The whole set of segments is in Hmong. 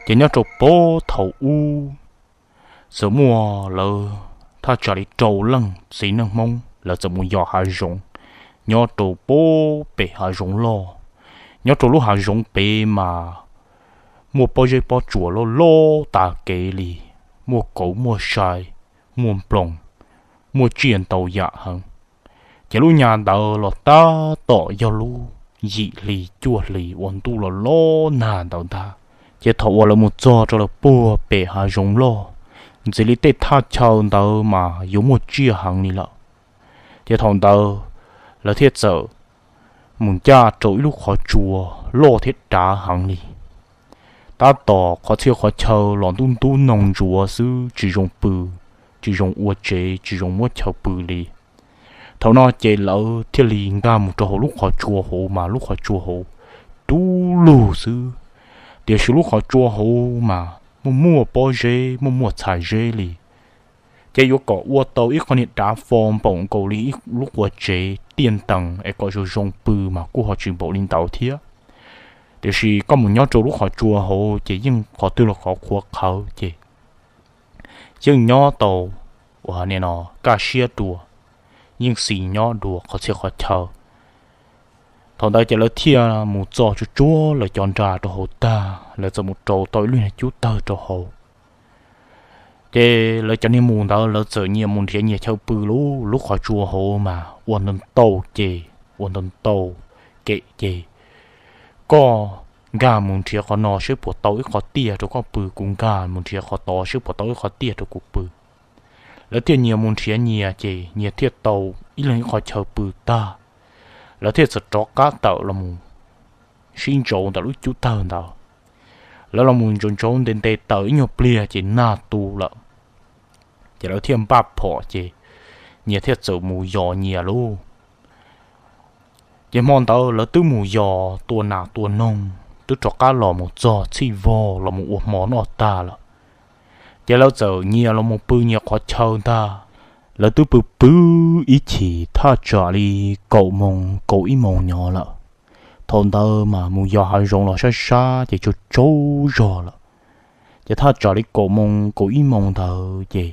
Ces nyob rau puag thaum ub, txawm muaj lawv thaj tsam li rau leej txiv neej Hmoob, lawv txawm mus yos hav zoov nyob rau puag pem hav zoov loj. Nyob rau lub hav zoov pem mas muaj pob zeb pob tsuas loj loj tas kev li, muaj kauv muaj sai, muaj nploos, muaj tsiaj ntau yam heev. Ces lub nyam ntawd los tab tom yog lub yim hli cuaj hli uas ntuj los los nag ntawd ntag. Ces thaum uas lawv mus txog rau lawv puag pem hav zoov loj, ntxiv li tej thaj chaw ntawd mas yuav muaj tsiaj heev li lawm. Ces thaum ntawd lawv thiaj txawm mus ncaj rau ib lub qhov tsua loj thiab dav heev li. Tab tom qhov txhia qhov chaw los ntub ntub noog ntsuav xwb, tsis zoo pw, tsis zoo ua tsev, tsis zoo muab chaw pw li. Thaum no ces lawv thiaj li nkag mus rau hauv lub qhov tsua hauv mas lub qhov tsua hauv dub lug xwb. Tiam sis lub qhov tsua hauv mas muaj muaj pob zeb, muaj muaj txhais zeb li. Ces yuav kom ua tau ib qho niag dav fo npaum nkaus li ib lub qua tsev tiaj ntees es kom zoo zoo pw mas kuj ho tsis npaum li ntawd thiab. Tiam sis koj mus nyob rau lub qhov tsua hauv ces yeej qhov twg los qhov qhuav qhawv ces yeej nyob tau ua niam no kaj siab dua, yeej xis nyob dua qhov txhia qhov chaw. Thaum ntawd ces lawv thiaj mus txo tsuag tsuag lawv cov nra rau hauv tag, lawv txawm mus rau tau ib lub niag cub tawg rau hauv. Ces lawv cov niag mus ntawd lawv txawm nyias mus nrhiav nyias chaw pw lub lub qhov tsua hauv mas ua ntau ntau ces ua ntau ntau kem ces koj nkag mus nrhiav qhov no seb puas tau ib qho tiaj rau koj pw, kuv nkag mus nrhiav qhov tod seb puas tau ib qho tiaj rau kuv pw. Lawv thiaj nyias mus nrhiav nyias ces nyias thiaj tau ib leeg ib qho chaw pw tag, lawv thiaj txawm rov qab tawm los mus sib ntsaum ntawm lub cub tawg ntawd. Lawv los mus ntsaum ntsaum nte nte taws ib nyuag pliag ces nag tu lawm. Ces lawv thiaj npaj phom ces nyias thiaj txawm mus yos nyias lauj. Ces hmo ntawd lawv twb mus yos tua nas tua noog twb rov qab los mus txog txhij vog los mus ua hmo noj tag lawm. Ces lawv txawm nyias los mus pw nyias qhov chaw ntag. Lawv twb pw pw ib chim thaj tsam li kaum moos kaum ib moos nyob lawm. Thaum ntawd mas mus yos hav zoov los sab sab ces tsaug tsaug zog lawm. Ces thaj tsam li kaum moos kaum ib moos ntawd ces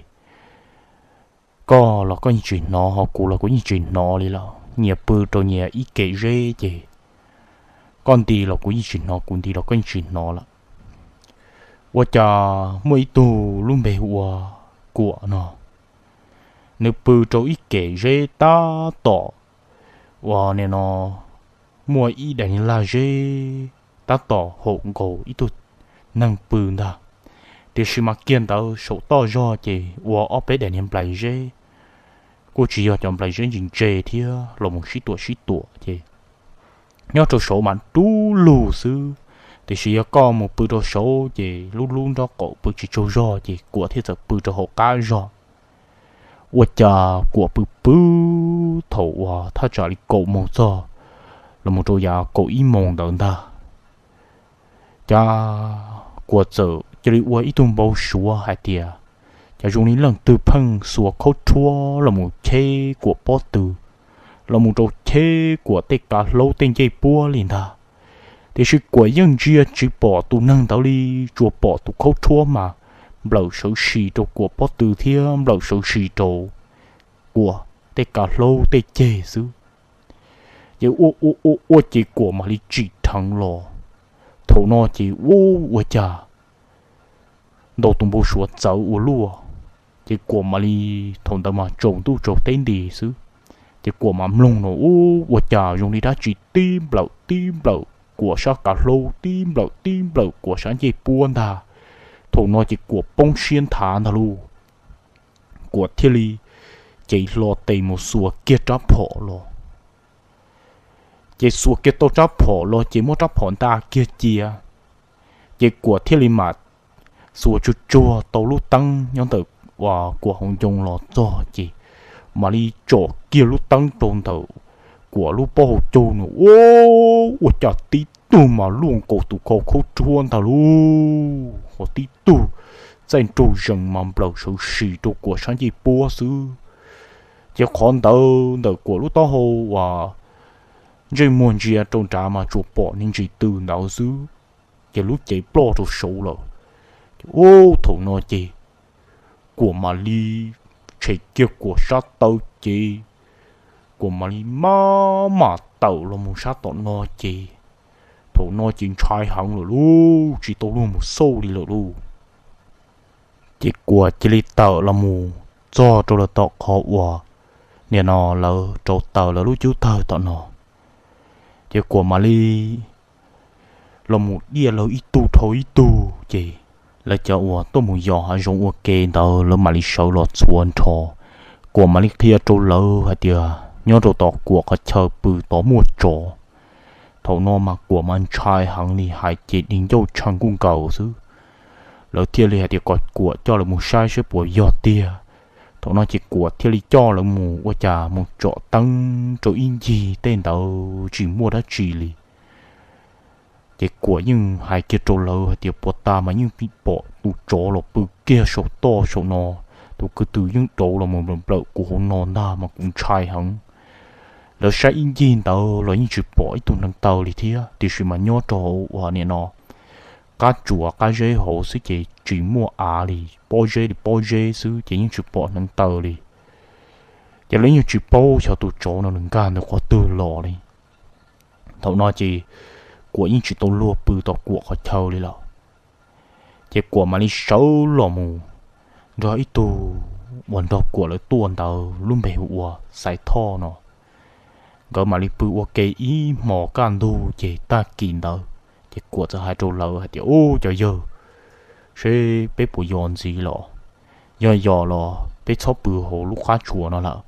koj los koj yeej tsis hnov ho kuv los kuv yeej tsis hnov li lawm. Nyias pw rau nyias ib kem zeb ces koj nti los kuv yeej tsis hnov, kuv nti los koj yeej tsis hnov lawm. Ua cas muaj ib tug lub npe hu ua Kuam no, nws pw rau ib kem zeb tab tom uas nim no muaj ib daim niag lag zeb tab tom haum nkaus ib tug neeg pw ntag. Tiam sis mas kiag ntawd saum toj zog ces ua ob peb daim niag nplais zeb, kuj tsis yog cov nplais zeb ntse ntse thiab los mus sib tuam sib tuam ces nyob rau saud mas dub lug xwb. Tiam sis yog koj mus pw rau saud ces lub lub nraub qaum pw tsis tsaug zog ces Kuam thiaj txawm pw rau hauv qab zog. Ua cas Kuam pw pw thaum uas thaj tsam li kaum moos txog los mus rau yav kaum ib moos ntawd ntag, cas Kuam txawm cia li ua ib tug npau suav hais tias cas zoo li leej twg pheej xuas khaub rhuab los mus cheb Kuam pob tw, los mus rau cheb Kuam tej kav hlaub tej ncej puab li ntag. Tiam sis Kuam yeej ntsia tsis pom tus neeg ntawd li, tsuas pom tus khaub rhuab mas nplawm sawv si rau Kuam pob tw thiab nplawm sawv si rau Kuam tej kav hlaub tej ceg xwb. Ces ua ua ua ua ces Kuam mam li tsim dheev los. Thaum no ces ua ua cas ntau tus npau suav txawv ua luaj, ces Kuam mam li, thaum ntawd mas tsaus ntuj tsaus teb nti xwb, ces Kuam mam mloog no ua cas zoo li dab tsi tib nplawm tib nplawm Kuam sab kav hlaub, tib nplawm tib nplawm Kuam sab ncej puab ntag. Thaum no ces Kuam poob siab nthav ntag lauj. Kuam thiaj li cev hlo tes mus xuas kiag rab phom los. Ces xuas kiag tau rab phom los ces muab rab phom nta kiag cia, ces Kuam thiaj li mam xuas tsuag tsuag tau lub teeb nyob ntawm uas Kuam hauv ncoo los txog ces mam li tsom kiag lub teeb rau ntawm Kuam lub pob hau caug no, ua cas tib tug mas luaj nkaus tus khau khaub rhuab ntag lauj, ho tib tug txaij nraug zees mas nplawm sawv si rau Kuam sab ncej puab xwb. Ces qhov ntawd ntawm Kuam lub taub hau uas ntsej muag ntsia rau nrad mas tsuas pom niag ntsis tw ntawd xwb, ces lub cev ploj rau saud lawm. Ub, thaum no ces Kuam mam li tshem kiag Kuam sab taw ces Kuam mam li maj mam tawm los mus sab tom no ces thaum no ces ntshai heev lawm lauj, tsis tau luag mus xauj li lawm lauj. Ces Kuam cia li tawm los mus txog rau lawv tom qhov uas nim no lawv rauv taws lawv lub cub tawg tom no. Ces Kuam mam li los mus diaj lawv ib tug dhau ib tug ces lawv cov uas tuaj mus yos hav zoov ua ke ntawd lawv mam li sawv los txhua nrho. Kuam mam li qhia rau lawv hais tias nyob rau tom Kuam qhov chaw pw tod muaj tsov. Thaum no mas Kuam mas ntshai heev li, hais ces di ncauj tshee nkuj nkaus xwb. Lawv thiaj li hais tias kom Kuam coj lawv mus saib saib puas yog tiag. Thaum no ces Kuam thiaj li coj lawv mus ua cas mus tsom teeb rau ib ncig tej ntawd tsis muaj dab tsi li. Ces Kuam yeej hais kiag rau lawv hais tias puas tas mas yeej pom tus tsov los pw kiag saum toj saum no, tus kwv tw yeej dauv los mus nplawm kuv hauv no ntag mas kuv ntshai heev. Lawv saib ib ncig ntawd los yeej tsis pom ib tug hneev taw li thiab, tiam sis mas nyob rau hauv uas nim no qab tsuas qab zeb hauv xwb ces tsis muaj av li, pob zeb li pob zeb xwb ces yeej tsis pom hneev taw li. Ces lawv yeej tsis paub xyov tus tsov no nws nkag ntawm qhov twg los li. Thaum no ces Kuam yeej tsis tau luag pw tom Kuam qhov chaw li lawm. Ces Kuam mam li sawv los mus nrog ib tug uas nrog Kuam lawv tuaj ntawd lub npe hu ua Xaiv Thoj no. Nkawd mam li pw ua ke ib hmo kaj ntug ces tag kis ntawd ces Kuam txawm hais rau lawv hais tias, Ub, cov yawg, seb peb puas yos ntxiv los? Yog yos los peb txhob pw hauv lub qab tsuas no lawm.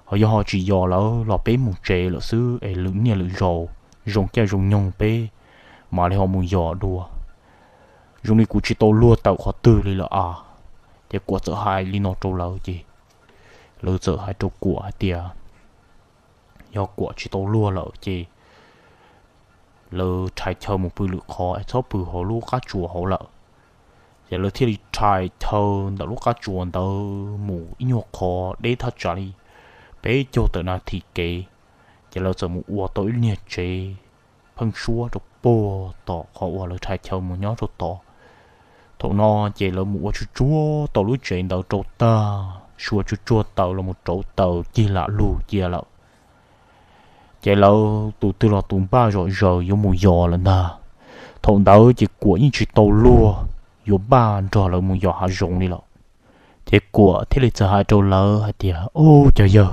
Ho yog ho tsis yos lawm los peb mus tsev lawm xwb es lwm niaj lwm zaus zoo caij zoo nyoog peb mam li ho mus yos dua. Zoo li kuv tsis tau luag tawm qhov twg li lawm a. Ces Kuam txawm hais li no rau lawv ces lawv txawm hais rau Kuam hais tias yog Kuam tsis tau luag lawm ces lawv rhais chaw mus pw lwm qhov es txhob pw hauv lub qab tsuas hauv lawm. Ces lawv thiaj li rhais chaw ntawm lub qab tsuas ntawd mus ib nyuag qhov deb thaj tsam li peb caug tawm nas this kev. Ces lawv txawm mus ua tau ib lub niag tsev pheeb suab rau puag tom qhov uas lawv rhais chaw mus nyob rau tod. Thaum no ces lawv mus ua tsuag tsuag tau lub tsev ntawd rau tag, suav tsuag tsuag taws los mus rauv taws cig lam lug cia lawm. Ces lawv tus twg los tus npaj zom zaws yuav mus yos lawm ntag. Thaum ntawd ces Kuam yeej tsis tau luag yuav npaj nrog lawv mus yos hav zoov li lawm. Ces Kuam thiaj li txawm hais rau lawv hais tias, Ub, cov yawg,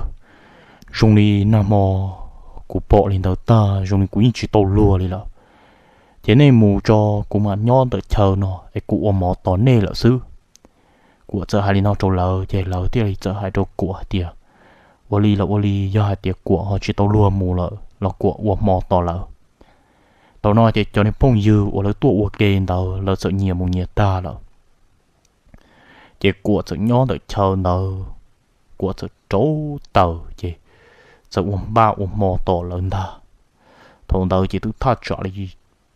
zoo li nag hmo kuv pom li ntawd tag zoo li kuv yeej tsis tau luag li lawm. Ces nej mus tso, kuv mam nyob ntawm chaw no es kuv ua hmo tos nej lawm xwb. Kuam txawm hais li no rau lawv ces lawv thiaj li txawm hais rau Kuam hais tias, Ua li los ua li, yog hais tias Kuam ho tsis tau luag mus lawm los Kuam ua hmo tos lawv. Thaum no ces cov niag phooj ywg uas lawv tuaj ua ke ntawd lawv txawm nyias mus nyias tag lawm. Ces Kuam txawm nyob ntawm chaw ntawd, Kuam txawm rauv taws ces txawm ua npaj ua hmo tos lawv ntag. Thaum ntawd ces twb thaj tsam li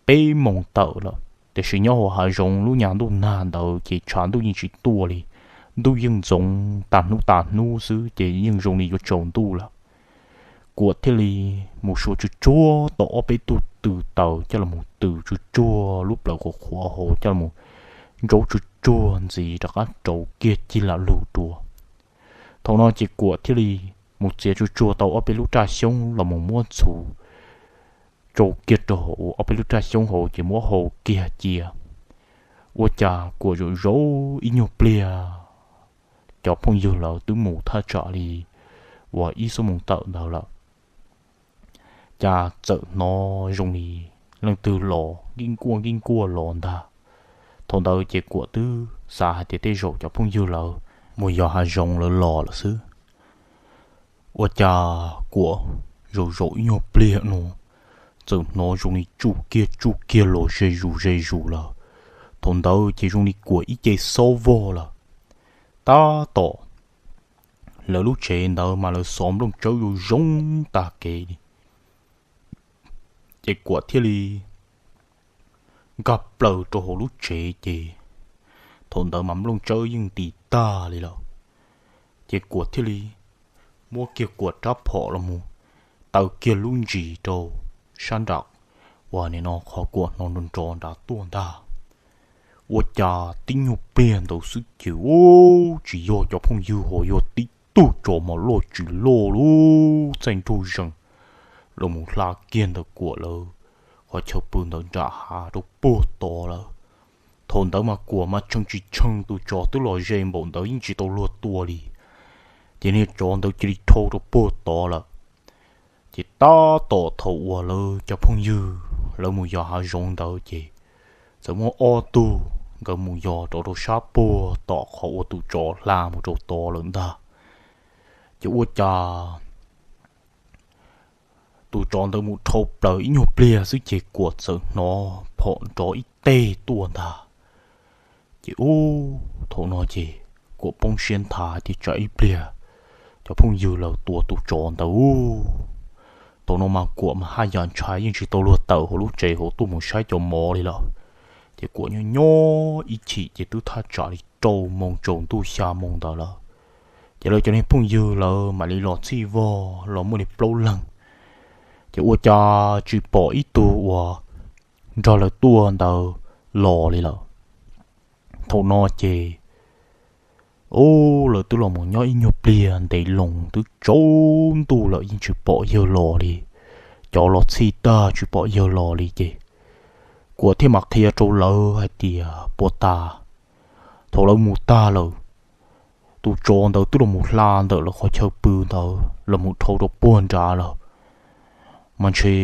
peb moos tawm lawm, tiam sis nyob hauv hav zoov lub nyas ntuj nag ntawd ces tshav ntuj yeej tsis tuaj li, ntuj yeej ntxoov tas hnub tas hnub xwb ces yeej zoo li yuav tsaus ntuj lawm. Kuam thiaj li mus suav tsuag tsuag tau ob peb tug tw taws coj los mus tw tsuag tsuag lub plawv qhuav qhuav hauv coj los mus ntsaub tsuag tsuag ntxiv rov qab rauv kiag cig lam lug dua. Thaum no ces Kuam thiaj li mus txiav tsuag tsuag tau ob peb lub raj xyoob los mus muab ntxhuv tsau kiag rau hauv ob peb lub raj xyoob hauv ces muab hau kiag cia. Ua cas Kuam zaum zaum ib nyuag pliag, cov phooj ywg lawv twb mus thaj tsam li uas ib xuab moos tawm ntawd lawm, cas txawm hnov zoo li leej twg los nkij nkuaj nkij nkuaj los ntag. Thaum ntawd ces Kuam twb xav hais tias tej zaum cov phooj ywg lawv mus yos hav zoov lawv los lawm xwb. Ua cas Kuam zaum zaum ib nyuag pliag no txawm hnov zoo li tsuj kiag tsuj kiag los ze zus ze zus lawm. Thaum ntawd ces zoo li Kuam ib ce xob vog lawm. Tab tom lawv lub tsev ntawd mas lawv xov nplooj tsawb zoo zoo tag kev li. Ces Kuam thiaj li nkag plaws rau hauv lub tsev ces thaum ntawd mas nplooj tsawb yeej nti tag li lawm. Ces Kuam thiaj li muab kiag Kuam rab phom los mus taw kiag lub ntsis rau sab nram uas nim no qhov Kuam hnov nrov nrov nrad tuaj ntag. Ua cas tib nyuag pliag ntawd xwb ces ub, tsis yog cov phooj ywg ho yog tib tug tsov mas loj tsis loj lub txaij nraug zees los mus hla kiag ntawm Kuam lawv qhov chaw pw ntawd nram hav rau puag tod lawm. Thaum ntawd mas Kuam mas tshee tsis tshee, tus tsov twb los ze npaum ntawd yeej tsis tau luag tua li, ces niag tsov ntawd cia li dhau rau puag tod lawm. Ces tab tom thaum uas lawv cov phooj ywg lawv mus yos hav zoov ntawd ces txawm muaj ob tug nkawd mus yos rau rau sab puag tom qhov uas tus tsov hla mus rau tod lawm ntag. Ces ua cas tus tsov ntawd mus dhau plaws ib nyuag pliag xwb ces Kuam txawm hnov phom nrov ib teg tuaj ntag. Ces ub, thaum no ces Kuam poob siab nthav tias tsam ib pliag cov phooj ywg lawv tua tus tsov ntawd. Thaum no mas Kuam mas haj yam ntshai yeej tsis tau luag tawm hauv lub tsev hauv tuaj mus saib cov mov li lawm. Ces Kuam nyob nyob ib chim ces twb thaj tsam li rau moos tsaus ntuj xya moos ntawd lawm. Ces lawv cov niag phooj ywg lawv mam li los txhij vog los muaj li plaub leeg. Ces ua cas tsis pom ib tug uas nrog lawv tuaj ntawd los li lawm. Thaum no ces ub, lawv twb los mus nyob ib nyuag pliag ntev loo twb tsaus ntuj lawm yeej tsis pom yawg los li. Cov los txhij tag tsis pom yawg los li ces Kuam thiaj mam qhia rau lawv hais tias puas tas, thaum lawv mus tag lawm, tus tsov ntawd twb los mus hla ntawm lawv qhov chaw pw ntawd los mus dhau rau puag nrad lawm. Mas ntshe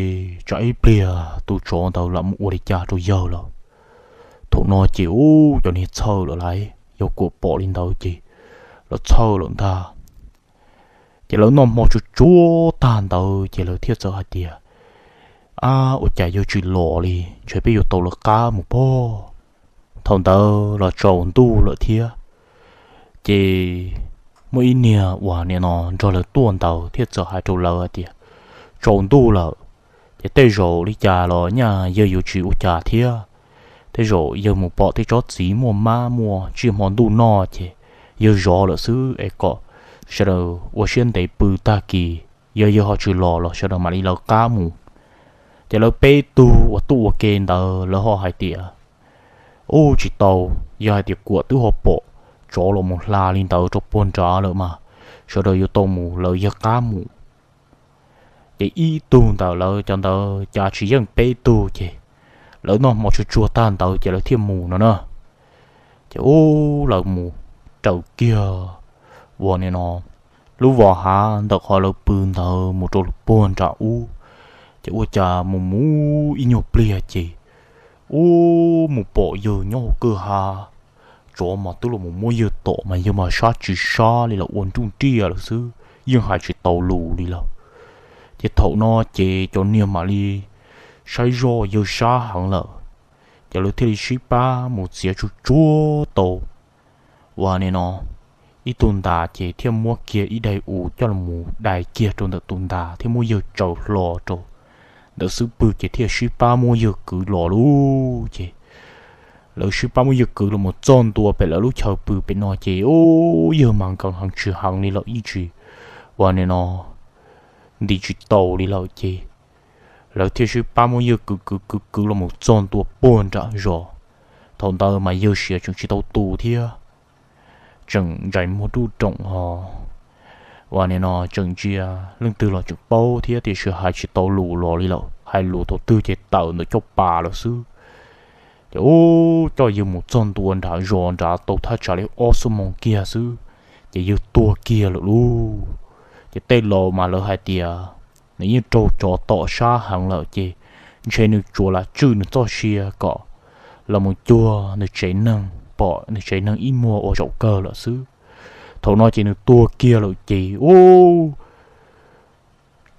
tsam ib pliag tus tsov ntawd lam mus ua li cas rau yawg lawm. Thaum no ces ub, cov niag txhawj lawm lauj, yog Kuam pom li ntawd ces lawv txhawj lawm ntag. Ces lawv noj hmo tsuag tsuag tag ntawd ces lawv thiaj txawm hais tias, ab, ua cas yawg tsis los li, ntshe peb yuav tau lawv qab mus pob. Thaum ntawd los tsaus ntuj lawm thiab. Ces muaj ib niag uas nim no nrog lawv tuaj ntawd thiaj txawm hais rau lawv hais tias, tsaus ntuj lawm, ces tej zaum li cas los nyaj yawg yuav tsis ua cas thiab. Tej zaum yawg mus pom tej tsob txiv muaj mab muaj tsiaj hmo ntuj noj ces yawg zov lawm xwb es kom sawv daws ua siab ntev pw tag kis, yog yawg ho tsis los los sawv daws mam li lawv qab mus. Ces lawv peb tug uas tuaj ua ke ntawd lawv ho hais tias, ub, tsis tau, yog hais tias Kuam twb ho pom tsov los mus hla li ntawd rau puag nrad lawm mas sawv daws yuav tau mus lawv yawg qab mus. Ces ib tug ntawm lawv cov ntawd cas tsis yeej peb tug ces lawv noj hmo tsuag tsuag tag ntawd ces lawv thiaj mus no na. Ces ub, lawv mus raws kiag uas nim no lub vos hav ntawm qhov lawv pw ntawd mus rau puag nram ub. Ces ua cas mus mus ib nyuag pliag ces ub, mus pom yawg nyob hauv kwj ha, tsov mas twb los mus muab yawg tom mas yawg mas sab tsis sab li los ua nruj nriaj lawm xwb, yeej hais tsis tau lus li lawm. Ces thaum no ces cov niag mam li saib zoj yawg sab heev lawm, ces lawv thiaj li sib pab mus txiav tsuag tsuag tau uas nim no ib tug ntas ces thiaj muab kiag ib daim u coj los dai kiag rau ntawm tus ntas thiab muab yawg tsaws hlo rau ntawm xub pwg ces thiaj sib pab muab yawg kwv los lauj. Ces lawv sib pab muab yawg kwv los mus txog ntua pem lawv lub chaw pw pem no ces ub, yawg mas nkees heev tsis heev li lawm, yeej tsis uas nim no nti tsis tau li lawm ces lawv thiaj sib pab muab yawg kwv kwv kwv kwv los mus txog ntua puag nram zos. Thaum ntawd mas yawg siav tseem tsis tau tu thiab, tseem ntsais muag ruj room ho uas nim no tseem ntsia leej twg los tseem paub thiab, tiam sis hais tsis tau lus los li lawm, hais lus thaum twg ces tawm ntawm caj pas lawm xwb. Ces ub, coj yawg mus txog ntua nram zos nrad tau thaj tsam li ob xuab moos kiag xwb, ces yawg tuag kiag lawm lauj. Ces tej laus mas lawv hais tias nws yeej raug tsov tom sab heev lawm ces ntshe nws tsuas lam tswj nws txoj sia kom los mus cuag nws tsev neeg, pom nws tsev neeg ib muag ua zaum kawg lawm xwb. Thaum no ces nws tuag kiag lawm ces ub,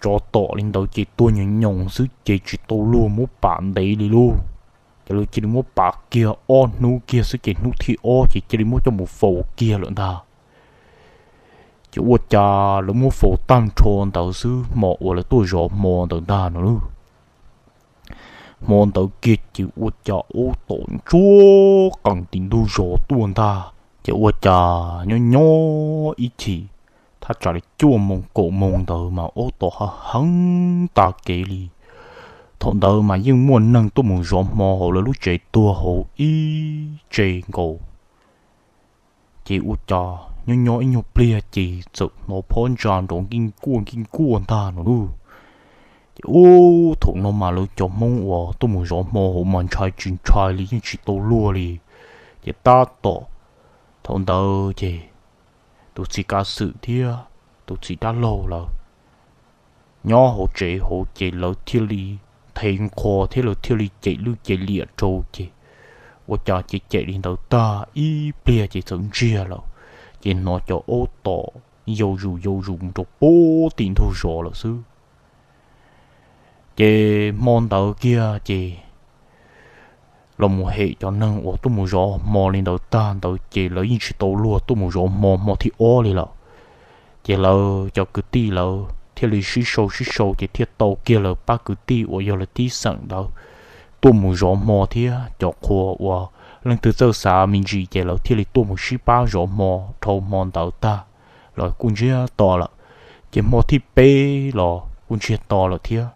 tsov tom li ntawd ces tuag nyoos nyoos xwb ces tsis tau luag muab pam ntev li lauj. Ces lawv cia li muab pam kiag ob hnub kiag xwb ces hnub thib ob ces cia li muab coj mus faus kiag lawm ntag. Ces ua cas lawv muab faus tag nrho ntawd xwb hmo uas lawv tuaj zov hmo ntawd ntag no lauj. Hmo ntawd kiag ces ua cas ub tom ntsuab qees tim ntug zos tuaj ntag. Ces ua cas nyob nyob ib chim thaj tsam li cuaj moos kaum moos ntawd mas ub tom hav heev tas kev li. Thaum ntawd mas yeej muaj neeg tuaj mus zov hmo hauv lawv lub tsev tuag hauv ib tse nkaus. Ces ua cas nyob nyob ib nyuag pliag ces txawm hnov phab ntsa nrov nkij nkuaj nkij nkuaj ntag no lauj. Ces ub, thaum no mas lawv cov Hmoob uas tuaj mus zov hmo hauv mas ntshai tsis ntshai li, yeej tsis tau luag li. Ces tab tom thaum ntawd ces tus txiv kav xwm thiab tus txiv dab laug lawv nyob hauv tsev hauv ces lawv thiaj li nthe nqho thiab lawv thiaj li cem lwj cem liam rau ces ua cas ces cem li ntawd tag ib pliag ces txawm ntsiag lawm. Ces hnov cov aub tom yau zus yau zus mus rau puag tim ntug zos lawm xwb. Ces hmo ntawd kiag ces los mus hem cov neeg uas tuaj mus zov hmo li ntawd tag ntawd ces lawv yeej tsis tau luag tuaj mus zov hmo hmo thib ob li lawm. Ces lawv cov kwv tij lawv thiaj li sib sau sib sau ces thiaj tau kiag lawv pab kwv tij uas yog lawv tib xeem ntawd tuaj mus zov hmo thiab cov qhua uas leej twg txawj xav me ntsis ces lawv thiaj li tuaj mus sib pab zov hmo dhau hmo ntawd tag los kuj ntsiag to lawm. Ces hmo thib peb los kuj ntsiag to lawm thiab.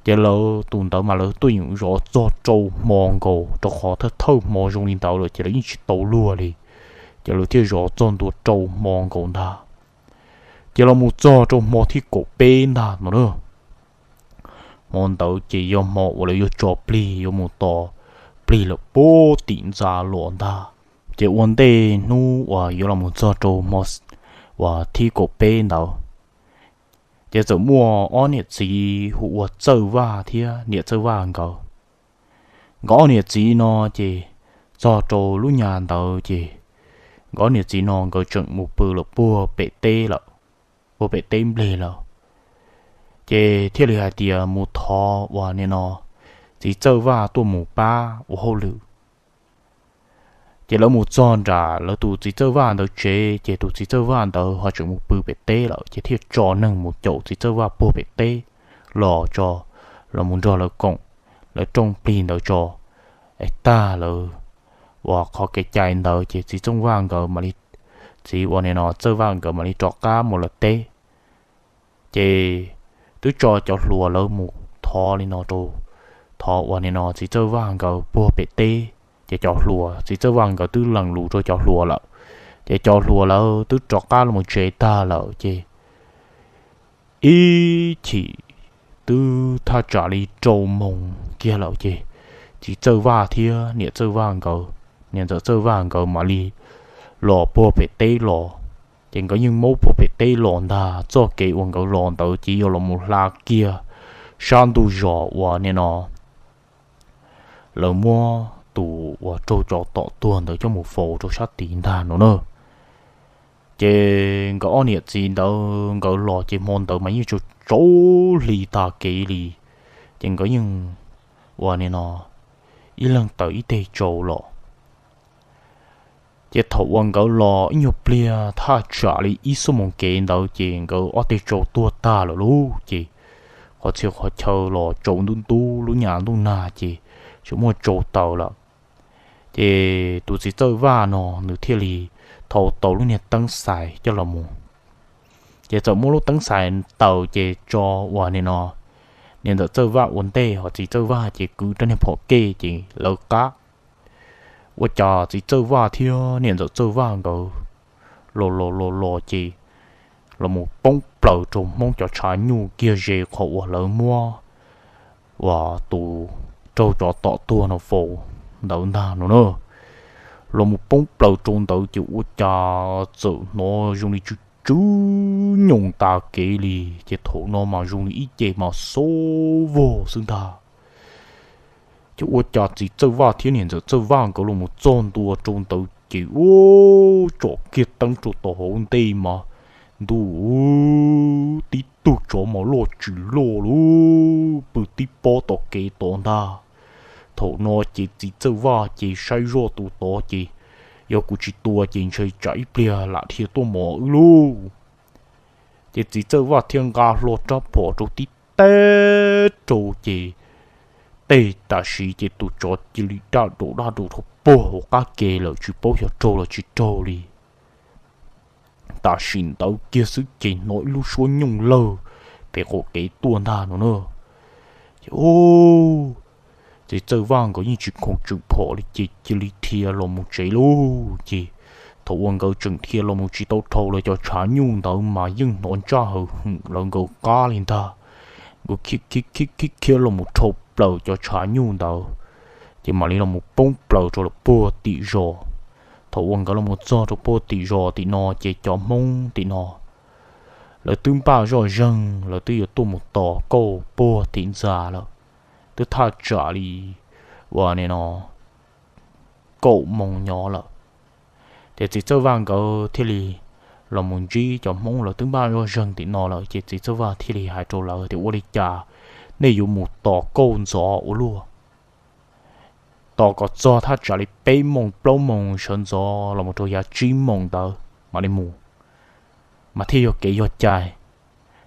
Ces lawv tus ntawd mas lawv tuaj yeem zov txog rau hmo nkaus rau qhov thawj thawj hmo zoo li ntawd lawm ces lawv yeej tsis tau luag li. Ces lawv thiaj zov txog ntua rau hmo nkaus ntag. Ces los mus txog rau hmo thib kaum peb ntag no na. Hmo ntawd ces yog hmo uas lawv yuav tso plig yuav mus tos plig lawm puag tim ntxa los ntag. Ces ua ntej hnub uas yuav los mus txog rau hmo uas thib kaum peb ntawd, ces txawm muaj ob niam txiv hu ua Txawj Vaj thiab niam Txawj Vaj nkawd. Nkawd ob niam txiv no ces txog rau lub nyas ntawd ces nkawd ob niam txiv no nkawd tseem mus pw lawm puag pem teb lawm, puag pem teb nplej lawm. Ces thiaj li hais tias mus thov uas nim no txiv Txawj Vaj tuaj mus pab ua hauj lwm. Ces lawv mus txog nram lawv tus txiv Txawj Vaj ntawd tsev ces tus txiv Txawj Vaj ntawd ho tseem mus pw pem teb lawm ces thiaj tso neeg mus caum txiv Txawj Vaj puag pem teb los tso, los mus nrog lawv koom lawv rooj plig ntawd tso. Es tag lawv uas qhov kev cai ntawd ces txiv Txawj Vaj nkawd mam li, txiv uas nim no Txawj Vaj nkawd mam li rov qab mus lawv teb. Ces twb tso cov hluas lawv mus thov li no rau, thov uas nim no txiv Txawj Vaj nkawd puag pem teb. Ces cov hluas, txiv Txawj Vaj nkawd twb lees lus rau cov hluas lawm, ces cov hluas lawv twb rov qab los tsev tag lawm ces ib chim twb thaj tsam li rau moos kiag lawm ces txiv Txawj Vaj thiab niam Txawj Vaj nkawd, niam ntxawm Txawj Vaj nkawd mam li los puag pem teb los. Ces nkawd yeej maub puag pem teb los ntag, txoj kev uas nkawd los ntawd ces yog los mus hla kiag sab ntug zos uas nim no lawv muab tus uas raug cov tom tuag ntawd coj mus faus rau sab tid ntag no na. Ces nkawd ob niam txiv ntawd nkawd los ces hmo ntawd mas yeej tsaus tsaus hli tag kev li, ces nkawd yeej uas nim no ib leeg tawm ib teg tsau los. Ces thaum uas nkawd los ib nyuag pliag thaj tsam li ib xuab moos kev ntawd ces nkawd ob teg tsau tuag tag lawm lauj. Ces qhov txhia qhov chaw los tsaus ntub ntub, lub nyas ntuj nag ces tsis muaj tsau taws lawm. Ces tus txiv Txawj Vaj no nws thiaj li thau tau lub niag teeb xais coj los mus. Ces txawm muab lub teeb xais taws ces tso uas nim no niam ntxawm Txawj Vaj ua ntej, ho txiv Txawj Vaj ces kwv rab niag phom kej ces lawv qab. Ua cas txiv Txawj Vaj thiab niam ntxawm Txawj Vaj nkawd los los los los ces los mus poob plaws rau Hmoob cov tshav nyuj kiag ze qhov uas lawv muab uas tus raug cov tom tuag no faus ntawd ntag no na. Los mus poob plaws rau ntawd ces ua cas txawm hnov zoo li tsw tsw nyoos tas kev li, ces thaum no mas zoo li ib ce mas xob vog xwb ntag. Ces ua cas txiv Txawj Vaj thiab niam ntxawm Txawj Vaj nkawd los mus txog ntua rau ntawd ces ua tsom kiag teeb rau tom hauv ntej mas ntuj, tib tug tsov mas loj tsis loj lauj, pw tib pob tom kev tod ntag. Thaum no ces txiv Txawj Vaj ces saib zoj tus tod ces yog kuv tsis tua ces ntshe tsam ib pliag lam dhia tuaj mos wb lauj. Ces txiv Txawj Vaj thiaj nqa hlo rab phom rau tib teb rau ces tej tam sim ces tus tsov cia li daj daus daj daus rau puag hauv qab ke lawm tsis paub xyov raug los tsis raug li. Tam sim ntawd kiag xwb ces hnov ib lub suab nyooj lawg pem qaum kev tuaj ntag no na. Ces ub, txiv Txawj Vaj nkawd yeej tsis khoom tseem phom li ces cia li dhia los mus tsev lauj. Ces thaum uas nkawd tseem dhia los mus tsis tau dhau lawv cov tshav nyuj ntawd mas yeej hnov ntsaj haws hwm lawv nkawd qab li ntag. Nkawd khiav khiav khiav khiav los mus dhau plaws cov tshav nyuj ntawd, ces mam li los mus poob plaws rau lawm puag tim zos. Thaum uas nkawd los mus txog rau puag tim zos tim no ces cov Hmoob tim no lawv twb npaj zoj zeeg, lawv twb yuav tuaj mus tos kauj puag tim ntxa lawm. Twb thaj tsam li uas nim no kaum moos nyob lawm. Ces txiv Txawj Vaj nkawd thiaj li los mus ntsib cov Hmoob lawv twb npaj zoj zeeg tim no lawm, ces txiv Txawj Vaj thiaj li hais rau lawv tias, ua li cas nej yuav mus tos kauj ntxov ua luaj? Tos kom txog thaj tsam li peb moos plaub moos sawv ntxov los mus rau yav tsib moos ntawd mam li mus, mas thiaj yog kev yog cai.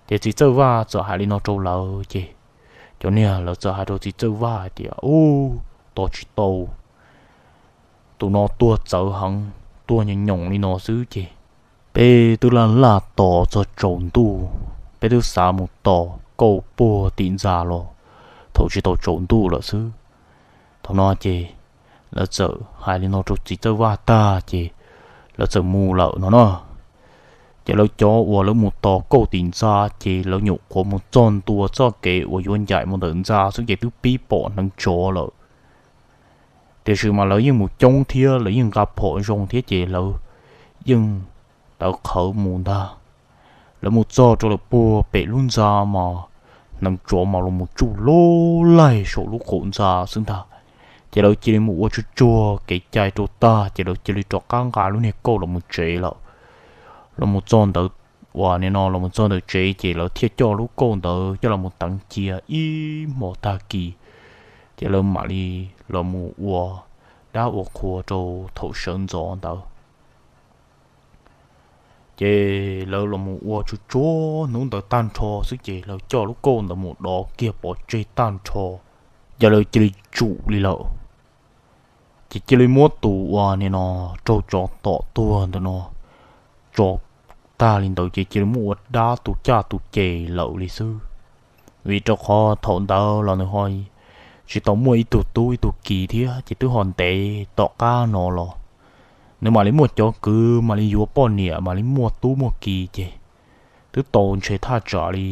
Ces txiv Txawj Vaj txawm hais li no rau lawv ces cov niag lawv txawm hais rau txiv Txawj Vaj hais tias, ub, tos tsis tau, tus no tuag txawv heev, tuag nyoos nyoos li no xwb ces peb twb laj laj tos txog tsaus ntuj, peb twb xav mus tos kauj puag tim ntxa los thaum tsis tau tsaus ntuj lawm xwb. Thaum no ces lawv txawm hais li no rau txiv Txawj Vaj tag ces lawv txawm mus lawm no na. Ces lawv cov uas lawv mus tos kauj tim ntxa ces lawv nyuam qhuav mus txog ntua txoj kev uas yuav ncaim mus ntawm ntxa xwb ces twb pib pom hneev tsov lawm. Tiam sis mas lawv yeej mus coob thiab lawv yeej nqa phom zoo thiab ces lawv yeej tawv qhawv mus ntag. Lawv mus txog rau lawm puag pem lub ntxa mas hneev tsov mas los mus tsuj lub laig saum lub qaum ntxa xwb ntag. Ces lawv cia li mus ua tsuag tsuag kev cai rau tag ces lawv cia li rov qab nqa lub niag kauj los mus tsev lawm. Los mus txog ntawd, uas nim no los mus txog ntawm tsev ces lawv thiaj coj lub kauj ntawd coj los mus teev cia ib hmos tag kis, ces lawv mam li los mus ua dab ua qhua rau thaum sawv ntxov ntawd. Ces lawv los mus ua tsuag tsuag hnub ntawd tag nrho xwb ces lawv coj lub kauj ntawd mus dov kiag pov tseg tag nrho, ces lawv cia li tsum li lawm. Ces cia li muab tus uas nim no raug tsov tom tuag ntawm no tso tag li ntawd ces cia li muab ua dab tu caj tu ces lawm li xwb. Vim rau qhov thaum ntawd los nws ho tsis tau muaj ib tug tub ib tug ki thiab ces twb ho ntev tom qab no los nws mam li muaj cov kwv mam li yuav poj niam mam li muaj tub muaj ki ces twb tau ntshe thaj tsam li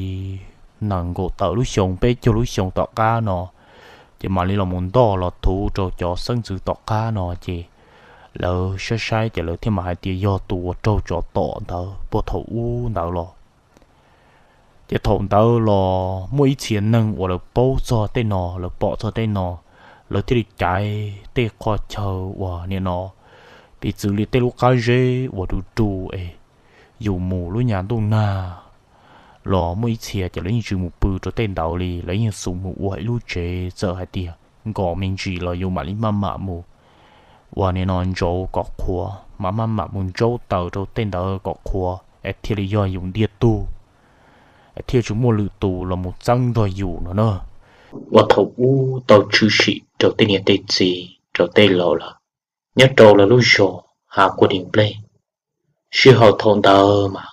nees nkaum tawm lub xyoo peb caug lub xyoo tom qab no, ces mam li los mus ntoj los thuv rau cov xeeb ntxwv tom qab no ces lawv saib saib ces lawv thiaj mam hais tias yog tus uas raug tsov tom ntawd puag thaum ub ntawd los. Ces thaum ntawd los muaj ib txhia neeg uas lawv paub txog tej no lawv pom txog tej no, lawv thiaj li caiv tej qhov chaw uas nim no piv txwv li tej lub qab zeb uas du du es yus mus lub nyas ntuj nag los muaj ib txhia ces lawv yeej tsis mus pw rau tej ntawd li, lawv yeej xub mus ua ib lub tsev txawm hais tias nkos me ntsis los yus mam li maj mam mus uas nim no ntsauv kom qhuav mas maj mam mus ntsaub taws rau tej ntawd kom qhuav es thiaj li yog yus ntiag tug, thiaj tsis muaj lwm tus los mus txeeb nrog yus no na. Uas thaum ub tau tshwm sim rau tej niam tej txiv rau tej laus lawm nyob rau lawv lub zos Hav Kua Dis Nplej. Sij hawm thaum ntawd mas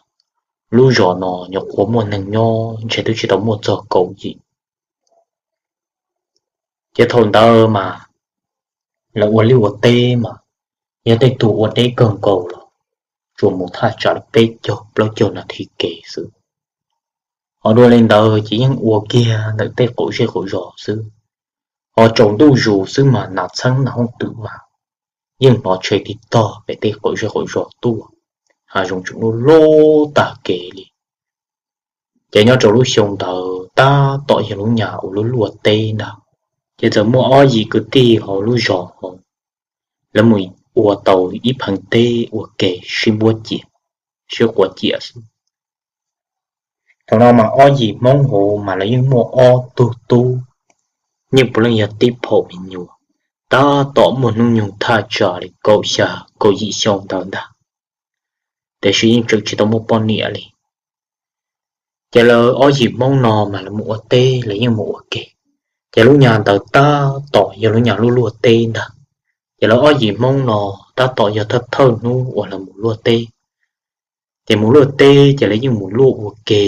lub zos no nyuam qhuav muaj neeg nyob ntshe twb tsis tau muaj txog kaum yim. Ces thaum ntawd mas lawv ua liaj ua teb mas yog tej tug ua deb kawg nkaus los tsuas mus thaj tsam li peb caug plaub caug nas this kev xwb. Ho dua li ntawd ces yeej ua kiag ntawm tej qaum zej qaum zos xwb. Ho tsaus ntuj zus xwb mas nas txheeb nas hooj twm mas yeej hnov tshe tig tog pem tej qaum zej qaum zos tuaj, hav zoov tseem lub lub tag kev li. Ces nyob rau lub xyoo ntawd tab tom yog lub nyas uas luaj luaj teb ntag, ces txawm muaj ob yim kwv tij hauv lub zos hauv, lawv mus ua tau ib pheev teb ua ke sib npuab ciam, sib quav ciam xwb. Thaum no mas ob yim Hmoob hauv mas lawv yeej muaj ob tug tub, yeej puav leej yog tib phaum me nyuam, tab tom muaj hnub nyoog thaj tsam li kaum xya kaum yim xyoo ntawd ntag, tiam sis yeej tseem tsis tau muaj poj niam li. Ces lawv ob yim Hmoob no mas lawv mus ua teb lawv yeej mus ua ke, ces lub nyas ntawd tab tom yog lub nyas luaj luaj teb ntag. Ces lawv ob yim Hmoob no tab tom yog thawj thawj hnub uas lawv mus luaj teb. Ces mus luaj teb ces lawv yeej mus luaj ua ke,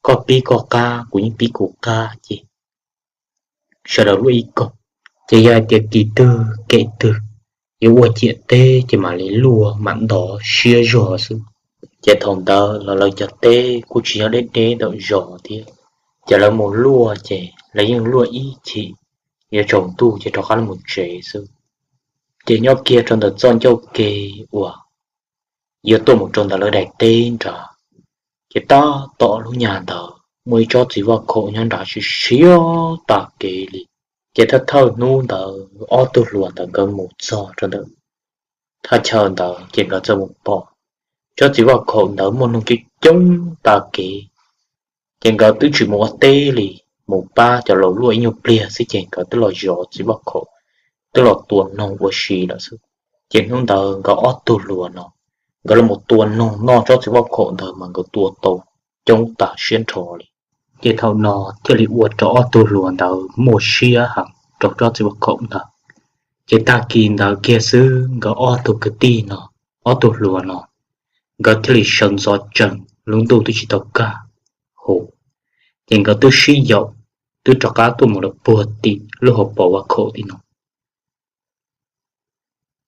koj pib koj qab kuv yeej pib kuv qab ces sawv daws luaj ib koog. Ces yog hais tias kis twg kem twg yuav ua ciam teb ces mam li luaj mam ntov siab zog xwb. Ces thaum ntawd los lawv cov teb kuj tsis nyob deb deb ntawm zos thiab, ces lawv mus luaj ces lawv yeej luaj ib chim, yuav tsaus ntuj ces rov qab los tsev xwb. Ces nyob kiag rau ntawm txoj ncauj ke uas yuav tuaj mus rau ntawm lawv daim teb nrad, ces tab tom lub nyag ntawd muaj ib tsob txiv vaj khaum nyob nrad siab siab tag kev li. Ces thawj thawj hnub ntawd ob tug hluas ntawd nkawd mus txog rau ntawm thaj chaw ntawd ces nkawd txawm mus pom tsob txiv vaj khaum ntawd muaj noog coob coob tag kev. Ces nkawd twb tsis mus ua teb li, mus pab cov laus luaj ib nyuag pliag xwb ces nkawd twb los zov txiv vaj khaum, twb los tua noog ua si lawm xwb. Ces hnub ntawd nkawd ob tug hluas no, nkawd los mus tua noog noj tsob txiv vaj khaum ntawd mas nkawd tua tau coob tas siab nrho li. Ces thaum no thiaj li ua rau ob tug hluas ntawd muaj siab heev rau tsob txiv vaj khaum ntawd. Ces tag kis ntawd kiag xwb nkawd ob tug kwv tij no, ob tug hluas no, nkawd thiaj li sawv ntxov tsees, lub ntuj twb tsis tau kaj hu, ces nkawd twb sib yaum, twb rov qab tuaj mus lawm puag tim lub hauv paus vaj khaum tim no.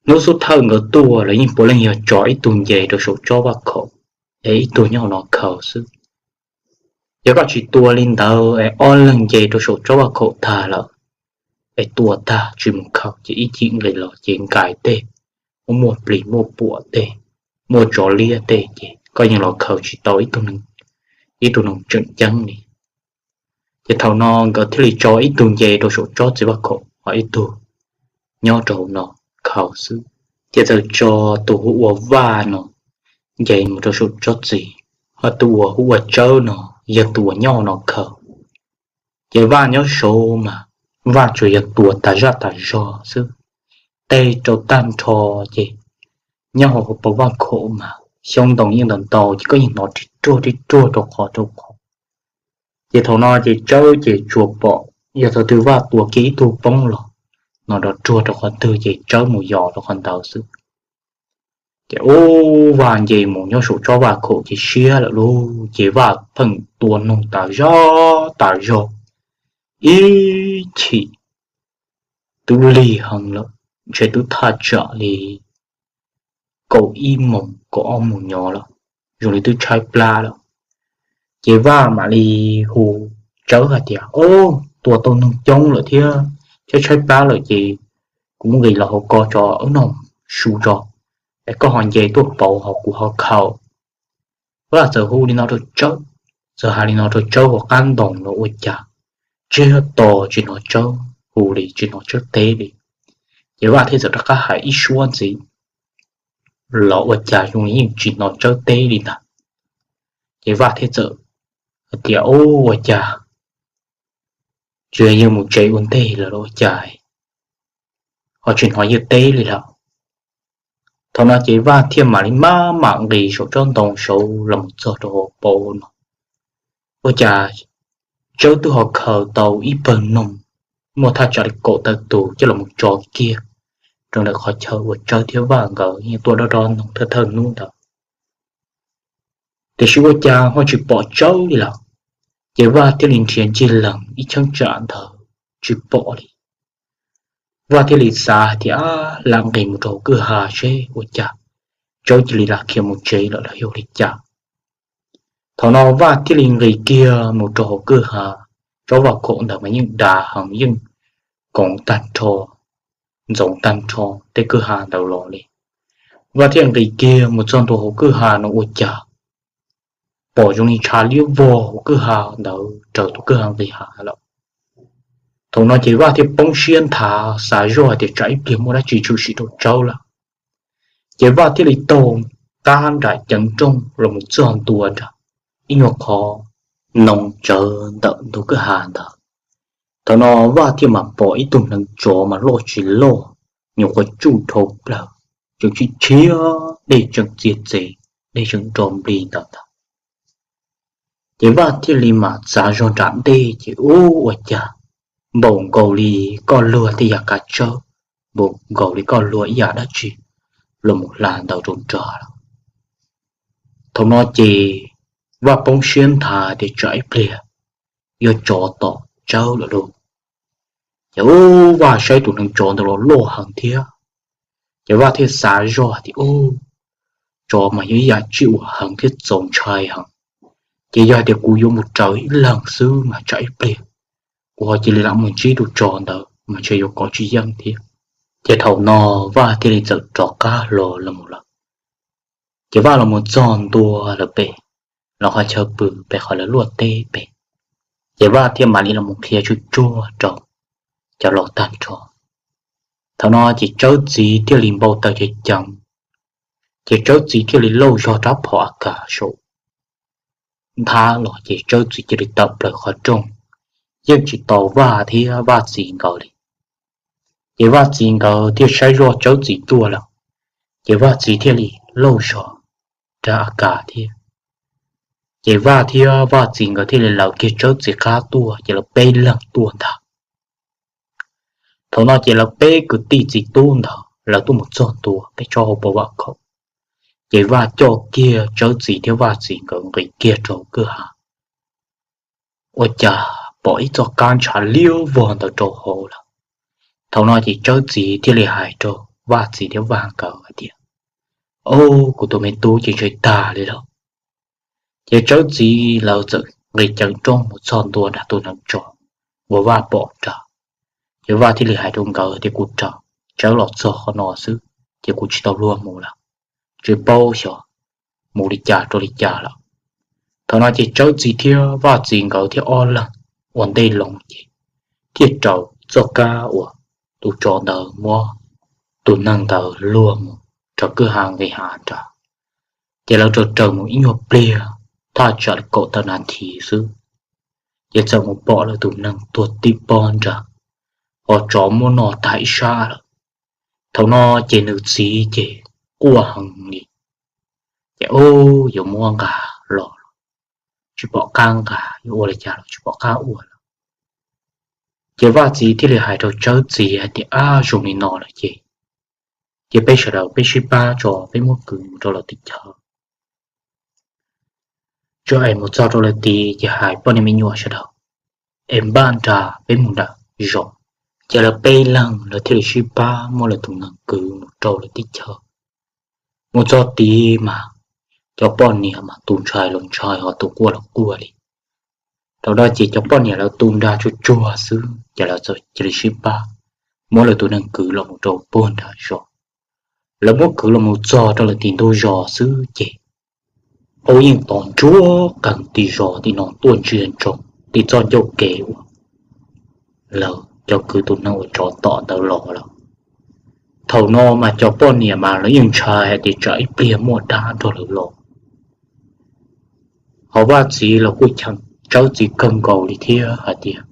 Hnub xub thawj nkawd tuaj los yeej puav leej yog tso ib tug nce rau saum tsob vaj khaum, es ib tug nyob hauv no khaws xwb. Yog koj tsis tua li ntawd es ob leeg nce rau saum tsob vaj khaum tag lawm, es tua tag tsis mus khaws ces ib chim nqis los ces nkais tej, muaj plis muaj puam tej, muaj tsov liab tej ces koj yeej los khaws tsis tau ib tug noog tseem ceeb li. Ces thaum no nkawd thiaj li tso ib tug nce rau saum tsob txiv vaj khaum, ho ib tug nyob rau hauv no khaws xwb. Ces txawm tso tus hu ua Vaj no nce mus rau saum tsob txiv, ho tus uas hu ua Tsawb no yog tus uas nyob hauv no khaws. Ces Vaj nyob saud mas Vaj tsuas yog tua tas zaj tas zog xwb, tej rau tag nrho. Ces nyob hauv paus vaj khaum mas xyoob ntoo yeej ntau ntau ces koj yeej hnov rib ruag rib ruag rau qhov rau qhov. Ces thaum no ces Tsawb ces tsuas pom yog thaum twg Vaj tua kiag ib tug poob los no rov ruag rau qhov twg ces Tsawb mus yos rau qhov ntawd xwb. Ces ub, Vaj nce mus nyob saum tsob vaj khaum ces siab lawm lauj, ces Vaj pheej tua noog tas zog tas zog, ib chim twb lig heev lawm, ntshe twb thaj tsam li kaum ib moos kaum ob moos nyob lawm, zoo li twb tshaib plab lawm. Ces Vaj mam li hu Tsawb hais tias, Ob, tua tau noog coob lawm thiab tshaib tshaib plab lawm ces kuv nqis los hauv ko tso, wb noj su tso, es koj ho nce tuaj pauv ho kuv ho khaws. Vaj txawm hu li no rau Tsawb, txawm hais li no rau Tsawb hauv qab ntoos los ua cas tsiag to tsis hnov Tsawb hu li, tsis hnov Tsawb teb li. Ces Vaj thiaj txawm rov qab hais ib suab ntxiv los ua cas zoo li yeej tsis hnov Tsawb teb li ntag. Ces Vaj thiaj txawm hais tias, Ub, ua cas tsis yog yawg mus tsev ua ntej lawm los ua cas ho tsis hnov yawg teb li lawm? Thaum no ces Vaj thiaj mam li maj mam nqis saum tsob ntoo saud los mus txog rau hauv paus no, ua cas Tsawb twb ho khaws tau ib pawg noog muaj thaj tsam li kaum tawm tus coj los mus tso kiag rau ntawm qhov chaw uas Tsawb thiab Vaj nkawd yeej tuaj dob dob noog thawj thawj hnub ntawd. Tiam sis ua cas ho tsis pom Tsawb li lawm? Ces Vaj thiaj li nrhiav ncig lees ib cheeb tsam ntawd tsis pom li. Vaj thiaj li xav hais tias, Lam nqis mus rau hauv kwj ha seb ua cas Tsawb cia li lam khiav mus tsev lawm los yog li cas. Thaum no Vaj thiaj li nqis kiag mus rau hauv kwj ha. Tsob vaj khaum ntawd mas yeej dav heev, yeej koov tag nrho, ntxoov tag nrho tej kwj ha ntawd los li. Vaj thiaj nqis kiag mus txog ntua hauv kwj ha no ua cas pom zoo li ntshav liab vog hauv kwj ha ntawd raws tus kwj ha nqis hav lawm. Thaum no ces Vaj thiaj poob siab nthav xav zoj hais tias tsam ib pliag muaj dab tsi tshwm sim rau Tsawb lawm. Ces Vaj thiaj li taug qab nram ceev nrooj los mus txog ntua nram ib nyuag qhov ntoo tsawv ntawm ntug kwj ha ntawd. Thaum no Vaj thiaj mam pom ib tug hneev tsov mas loj tsis loj, nyuam qhuav tsuj dhau plaws, tseem tshiab tshiab, dej tseem txiag txev, dej tseem nro nplig ntawd ntag. Ces Vaj thiaj li mam txav zog nram ntej ces ub, ua cas npaum nkaus li koj luag tej yam kav tsawb, npaum nkaus li koj luag ib yam dab tsi los mus hla ntawd rau nrad lawm. Thaum no ces Vaj poob siab nthav tias tsam ib pliag yog tsov tom Tsawb lawm lauj. Ces ub, Vaj saib tus neev tsov ntawd los loj heev thiab, ces Vaj thiaj xav zoj hais tias, Ub, tsov mas yog ib yam tsiaj uas heev thiab txaus ntshai heev, ces yog hais tias kuv yuav mus raws ib leeg xwb mas tsam ib pliag kuv ho cia li lam mus ntsib tus tsov ntawd mas ntshe yuav kov tsis yeej thiab. Ces thaum no Vaj thiaj li txawm rov qab los los mus lawm. Ces Vaj los mus txog ntua lawm pem lawv qhov chaw pw, pem qhov lawv luaj teb pem, ces Vaj thiaj mam li los mus qhia tsuag tsuag rau cov laus tag nrho. Thaum no ces Tsawb Txiv thiaj li npau taws ceev ceev, ces Tsawb Txiv thiaj li lauj zog rab phom A K saum nthab los, ces Tsawb Txiv cia li tawm plaws qhov rooj, yeej tsis tau Vaj thiab Vaj Txiv nkawd li. Ces Vaj Txiv nkawd thiaj saib zoj Tsawb Txiv tuaj lawm, ces Vaj Txiv thiaj li lauj zog rab A K thiab. Ces Vaj thiab Vaj Txiv nkawd thiaj li lawv kiag Tsawb Txiv qab tuaj, ces lawv peb leeg tuaj ntag. Thaum no ces lawv peb kwv tij txiv tub ntawd lawv tuaj mus txog ntua peb tsob hauv paus vam khom, ces Vaj coj kiag Tsawb Txiv thiab Vaj Txiv nkawd nqis kiag rau kwj ha. Ua cas pom ib txoj kab ntshav liab vog ntawd rau hauv lawm. Thaum no ces Tsawb Txiv thiaj li hais rau Vaj Txiv thiab Vaj nkawd hais tias, Au, kuv tus me tub ces ntshe tag li lawm. Ces Tsawb Txiv lawv txawm nqis ceev rooj mus txog ntua nram tus neev tsov uas Vaj pom nrad. Ces Vaj thiaj li hais rau nkawd tias, Kuv raws Tsawb los txog qhov no xwb, ces kuv tsis tau luag mus lawm, tsis paub xyov mus li cas rau li cas lawm. Thaum no ces Tsawb Txiv thiab Vaj Txiv nkawd thiab ob leeg ua ntej loo ces thiaj raws txoj kab uas tus tsov ntawd muab tus neeg ntawd luag mus rau kwj ha nqis hav nrad. Ces lawv raws raws mus ib nyuag pliag, thaj tsam li kaum tawm nas this xwb, ces txawm mus pom lawv tus neeg tuag tib pob nrad, ho tsov muab noj tag ib sab lawm. Thaum no ces nws txiv ces quaj heev li, ces ub, yuav muab nqa los tsis pom qab nqa, yuav ua li cas los tsis pom qab ua lawm. Ces Vaj Txiv thiaj li hais rau Tsawb Txiv hais tias, Ab, zoo li no lawm ces, ces peb sawv daws peb sib pab tso, peb muab kwv mus rau lawv teb chaws. Tso es mus txog rau lawv tid ces hais poj niam me nyuam sawv daws es npaj nra peb mus nram zos. Ces lawv peb leeg lawv thiaj li sib pab muab lawv tus neeg kwv mus rau lawv teb chaws. Mus txog tid mas cov poj niam mas tus ntshai los ntshai ho tus quaj los quaj li. Thaum no ces cov poj niam lawv tu nra tsuag tsuag xwb ces lawv txawm cia li sib pab muab lawv tus neeg kwv los mus rau puag nram zos. Lawv muab kwv los mus txog rau lawv tim ntug zos xwb ces ub, yeej tos nruab qees tim zos tim no tuaj ntsia ntsoov tim txoj ncauj kev uas lawv cov kwv tus neeg uas tsov tom ntawd los lawm. Thaum no mas cov poj niam mas lawv yeej ntshai hais tias tsam ib pliag muaj dab nrog lawv los. Ho Vaj Txiv los kuj cheem Tsawb Txiv kawg nkaus li thiab hais tias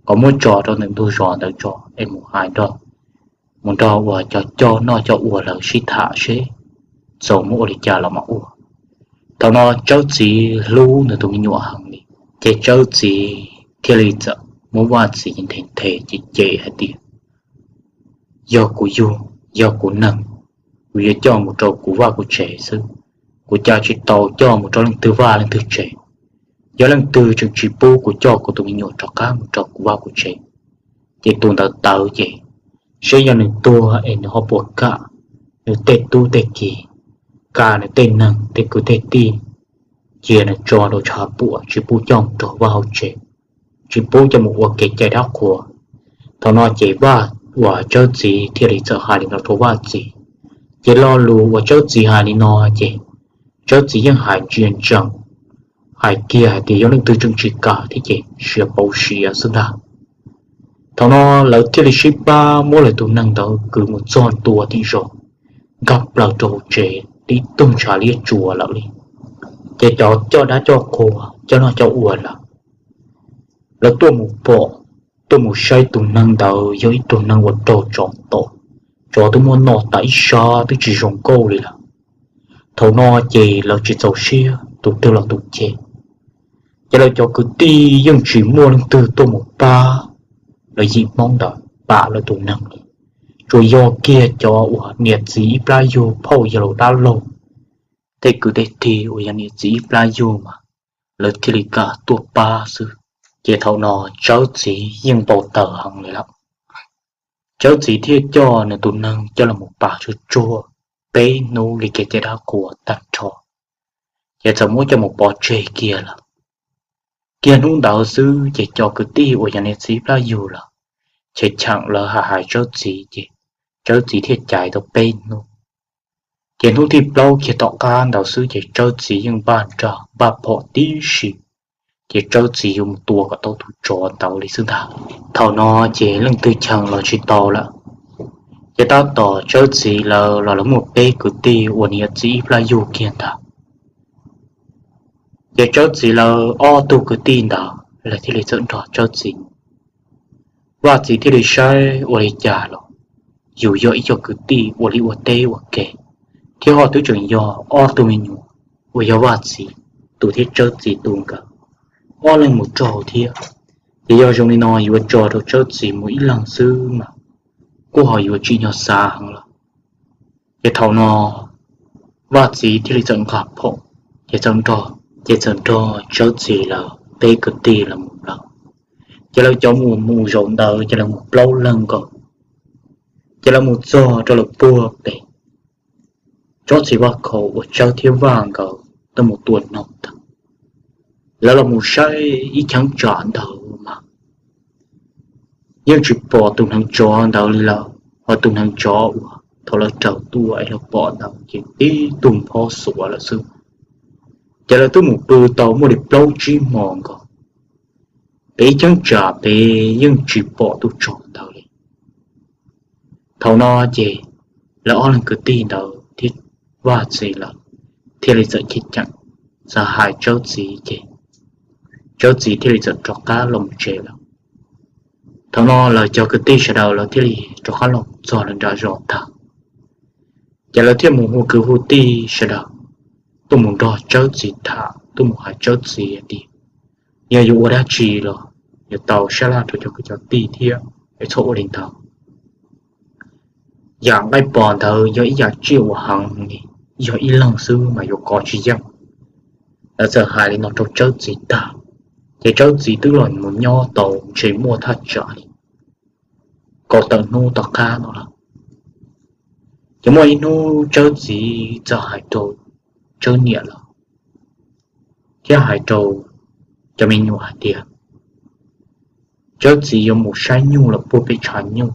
kom muab tso rau ntawm ntug zos ntawd tso es mus hais nrog, mus nrog uas cov coj noj coj ua lawv sib tham seb txaus muab ua li cas los mam ua. Thaum no Tsawb Txiv hlub nws tus me nyuam heev li, ces Tsawb Txiv thiaj li txawm muab Vaj Txiv nthe nthe cem cem hais tias, Yog kuv yug, yog kuv neeg, kuv yuav coj mus rau kuv vaj kuv tsev xwb. Kuv cas tsis tau coj mus rau leej twg vaj leej twg tsev. Yog leej twg tseem tsis pub kuv coj kuv tus me nyuam rov qab mus rau kuv vaj kuv tsev, ces tus ntawd tawv ces, seb yog nws tuag es nws ho puas kam nws tej tub tej ki, kam nws tej neeg tej kwv tej tij, cia nws tso rau tshav puam tsis pub coj mus rau vaj hauv tsev, tsis pub coj mus ua kev cai dab qhuas. Thaum no ces Vaj uas Tsawb Txiv thiaj li txawm hais li no rau Vaj Txiv. Ces lo lus uas Tsawb Txiv hais li no ces Tsawb Txiv yeej hais ntsia ntsees, hais kiag hais tias yog leej twg tseem tsis kam thiab ces siav pauv siav xwb ntag. Thaum no lawv thiaj li sib pab muab lawv tus neeg ntawd kwv mus txog ntua tim zos, nkag plaws rau hauv tsev tib tug ntshav liab tsuas lawm li. Ces cov coj dab coj qhua coj noj coj ua lawm, lawv tuaj mus pom, tuaj mus saib tus neeg ntawd yog ib tug neeg uas raug tsov tom, tsov twb muab noj tas ib sab twb tsis zoo nkauj li lawm. Thaum no ces lawv tsis txaus siab tus twg los tus cem. Ces lawv cov kwv tij yeej tsis muaj leej twg tuaj mus pab lawv yim Hmoob ntawd pam lawv tus neeg li. Tsuas yog kiag cov uas niam txiv ib plab yug phauj yawg laus dab laug, tej kwv tej tij uas yog niam txiv ib plab yug mas lawv thiaj li kam tuaj pab xwb. Ces thaum no Tsawb Txiv yeej npau taws heev li lawm. Tsawb txiv thiaj coj nws tus neeg coj los mus pas tsuag tsuag peb hnub li kev cai dab qhuas tag nrho, ces txawm muab coj mus pov tseg kiag lawm. Kiag hnub ntawd xwb ces cov kwv tij uas yog niam txiv plab yug lawm, ces cheem lawv hais hais Tsawb txiv ces Tsawb txiv thiaj caiv tau peb hnub. Ces hnub thib plaub kiag tom qab ntawd xwb ces Tsawb txiv yeej npaj nra npaj phom tib si, ces Tsawb txiv yuav mus tua kom tau tus tsov ntawd li xwb ntag. Thaum no ces leej twg cheem los tsis tau lawm, ces tab tom Tsawb txiv lawv los lawv muaj peb kwv tij uas niam txiv ib plab yug kiag ntag. Ces Tsawb txiv lawv ob tug kwv tij ntawd lawv thiaj li txawm nrog Tsawb txiv mus. Vaj txiv thiaj li saib ua li cas los yus yog ib co kwv tij ua liaj ua teb ua ke, thiab ho twb tseem yog ob tug me nyuam uas yog Vaj txiv tus thiab Tsawb txiv tus nkawd ob leeg mus raug thiab. Ces yog zoo li no yuav tso rau Tsawb txiv mus ib leeg xwb mas kuj ho yuav tsim nyog xav heev lawm. Ces thaum no Vaj txiv thiaj li txawm nqa phom, ces txawm nrog, ces txawm nrog Tsawb txiv lawv peb kwv tij lawv mus lawm. Ces lawv cov mus mus zaum ntawd ces lawv mus plaub leeg nkaus, ces lawv mus txog rau lawv puag pem tsob txiv vaj khaum uas Tsawb thiab Vaj nkawd tuaj mus tua noog ntawd. Lawv los mus saib ib cheeb tsam ntawd mas yeej tsis pom tus hneev tsov ntawd li lawm, ho tus hneev tsov uas thaum lawv raws tuaj es lawv pom ntawd ces tib tug nphob xuav lawm xwb. Ces lawv twb mus pw tau muaj li plaub tsib hmo nkaus, pem ib cheeb tsam pem yeej tsis pom tus tsov ntawd li. Thaum no ces lawv ob leeg kwv tij ntawd thiab Vaj txiv lawv thiaj li txawm ceev ceev xav hais Tsawb txiv ces Tsawb txiv thiaj li txawm rov qab los tsev lawm. Thaum no lawv cov kwv tij sawv daws lawv thiaj li rov qab los txog lawv nram zos tag, ces lawv thiaj mus hu kwv hu tij sawv daws tuaj mus nrog Tsawb txiv tham, tuaj mus hais Tsawb txiv tias yog yuav ua dab tsi los yuav tau sab laj rau cov kwv cov tij thiab es txhob ua li ntawd. Yam nqaij pos ntawd yog ib yam tsiaj uas heev li, yog ib leeg xwb mas yuav kov tsis yeej. Lawv txawm hais li no rau Tsawb txiv tag, ces Tsawb txiv twb los mus nyob tau ntshe muaj thaj tsam li kaum tawm hnub tom qab no lawm. Ces muaj ib hnub Tsawb txiv txawm hais rau Tsawb niam lawv thiab hais rau cov me nyuam hais tias Tsawb txiv yuav mus saib nyuj lawm puag pem tshav nyuj.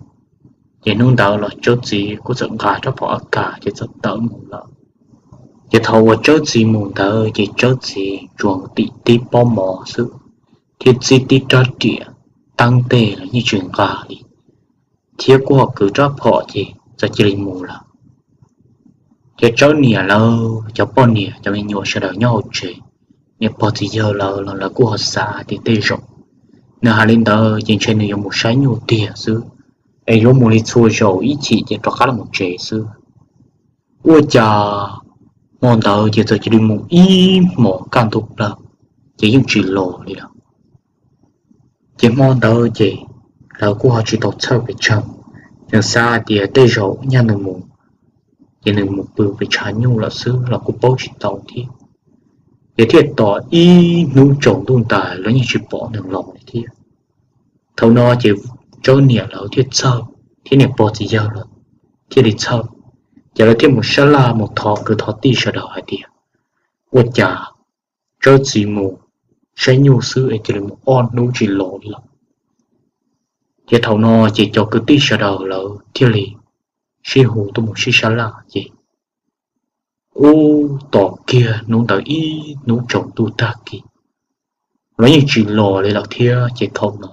Ces hnub ntawd los Tsawb txiv kuj txawm nqa rab phom a kas ces txawm tawm mus lawm. Ces thaum uas Tsawb txiv mus ntawd ces Tsawb txiv tsuas tim tib pob mov xwb, thiab txib tib rab riam, teeb tej los yeej tsis nqa li, thiab kuj ho kwv rab phom ces txawm cia li mus lawm. Ces Tsawb niam lawv cov poj niam cov me nyuam sawv daws nyob hauv tsev, niam pog txiv yawg lawv los lawv kuj ho xav tias tej zaum nws hais li ntawd ces ntshe nws yuav mus saib nyuj tiag xwb, es yuav mus li txhua zaus ib chim ces rov qab los tsev xwb. Ua cas hmo ntawd ces txawm cia li mus ib hmos kaj ntug plaws, ces yeej tsis los li lawm. Ces hmo ntawd ces lawv kuj ho tsis tau txhawj pes tsawg, tseem xav hais tias tej zaum nyaj nws mus, ces nws mus pw pem tshav nyuj lawm xwb los kuj paub tsis tau thiab. Ces thiaj tos ib hnub tsaus ntuj ntais los yeej tsis pom nws los li thiab. Thaum no ces Tsawb niam lawv thiaj txhawj, thiab niam pog txiv yawg lawv thiaj li txhawj, ces lawv thiaj mus sab laj mus thov kwv thov tij sawv daws hais tias ua cas Tsawb txiv mus saib nyuj xwb es cia li mus ob hnub tsis los li lawm. Ces thaum no ces cov kwv tij sawv daws lawv thiaj li sib hu tuaj mus sib sab laj ces ub, tos kiag hnub ntawd ib hnub tsaus ntuj tag kis los yeej tsis los li lawm thiab. Ces thaum no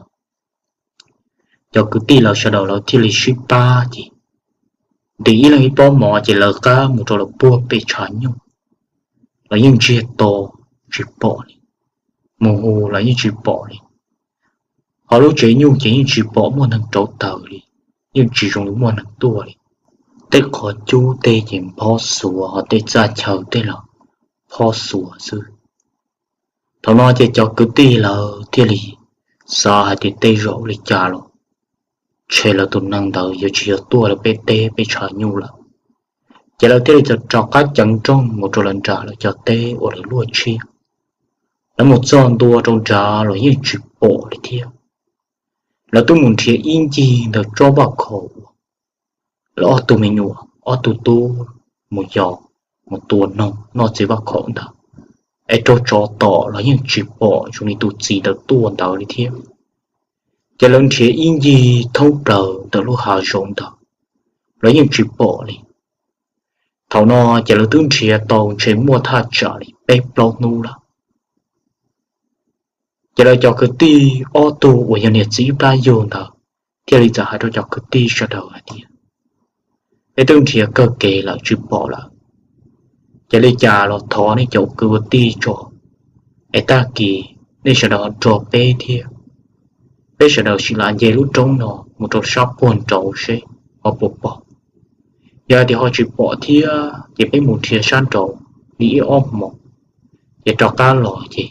cov kwv tij lawv sawv daws lawv thiaj li sib pab ces ntim ib leeg ib pob mov ces lawv qab mus rau lawv puag pem tshav nyuj, los yeej ntsiag to tsis pom li, mus hu los yeej tsis pom li. Ho lub tsev nyuj ces yeej tsis pom muaj neeg rauv taws li, yeej tsis zoo li muaj neeg tuaj li. Tej qhov cub tej ces nphob xuav, ho tej txaj chaw tej los phob xuav xwb. Thaum no ces cov kwv tij lawv thiaj li xav hais tias tej zaum li cas los ntshe lawv tus neeg ntawd yuav tsis yog tuaj lawv peb teb peb tshav nyuj lawm. Ces lawv thiaj li rov qab ceev nrooj mus rau lawv nram lawv cov teb uas lawv luaj tshiab. Lawv mus txog ntua rau nrad los yeej tsis pom li thiab. Lawv twb mus nrhiav ib ncig ntawm tsob vaj khaum uas lawv ob tug me nyuam ob tug tub mus yos, mus tua noog noj txiv vaj khaum ntawd, es raug tsov tom los yeej tsis pom zoo li tus txiv ntawd tuaj ntawd li thiab. Ces lawv nrhiav ib ncig thoob plaws ntawm lub hav zoov ntawd los yeej tsis pom li. Thaum no ces lawv twb nrhiav tau ntshe muaj thaj tsam li peb plaub hnub lawm. Ces lawv cov kwv tij ob tug uas yog niam txiv ib plab yug ntawd thiaj li txawm hais rau cov kwv tij sawv daws hais tias, peb twb nrhiav kawg kev lawm tsis pom lawm, ces li cas los thov nej cov kwv ua tij tso, es tag kis nej sawv daws nrog peb thiab, peb sawv daws sim lam nce lub roob no mus rau sab puag nraud seb ho puas pom. Yog hais tias ho tsis pom thiab ces peb mus nrhiav sab nraud li ib ob hmos, ces rov qab los ces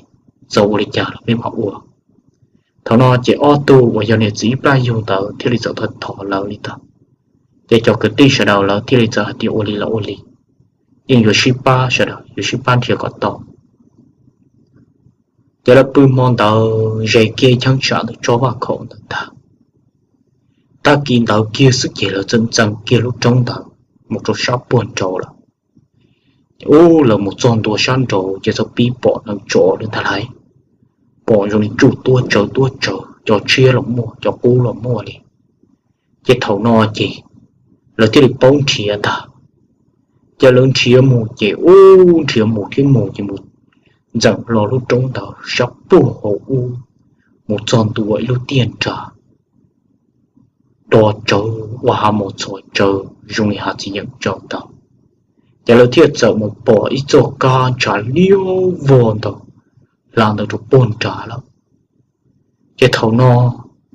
txawm ua li cas los peb mam ua. Thaum no ces ob tug uas yog niam txiv ib plab yug ntawd thiaj li txawm thov lawv li ntawd. Ces cov kwv tij sawv daws lawv thiaj li txawm hais tias ua li los ua li, yeej yuav sib pab sawv daws yuav sib pab nrhiav kom tau. Ces lawv pw hmo ntawd ze kiag cheeb tsam ntawm tsob vaj khaum ntawd tag, tag kis ntawd kiag xwb ces lawv txawm ntxeev kiag lub roob ntawd mus rau sab puag nraud lawm. Ces ub, lawv mus txog ntua sab nraud ces txawm pib pom neev tsov lawm ntag lauj. Pom zoo li tsuj tuab tsawv tuab tsawv, cov tshiab los muaj, cov qub los muaj li. Ces thaum no ces lawv thiaj li paub nrhiav ntag. Ces lawv nrhiav mus ces ub, nrhiav mus thiab mus ces mus ntxeev hlo lub roob ntawd sab puag hauv ub, mus txog ntua ib lub tiaj nrag do tsawv ua hav mos txhos tsawv zoo li hav txiv yeem tsawv ntawd. Ces lawv thiaj txawm mus pom ib txoj kab ntshav liab vog ntawd hla ntawd rau puag nrad lawm. Ces thaum no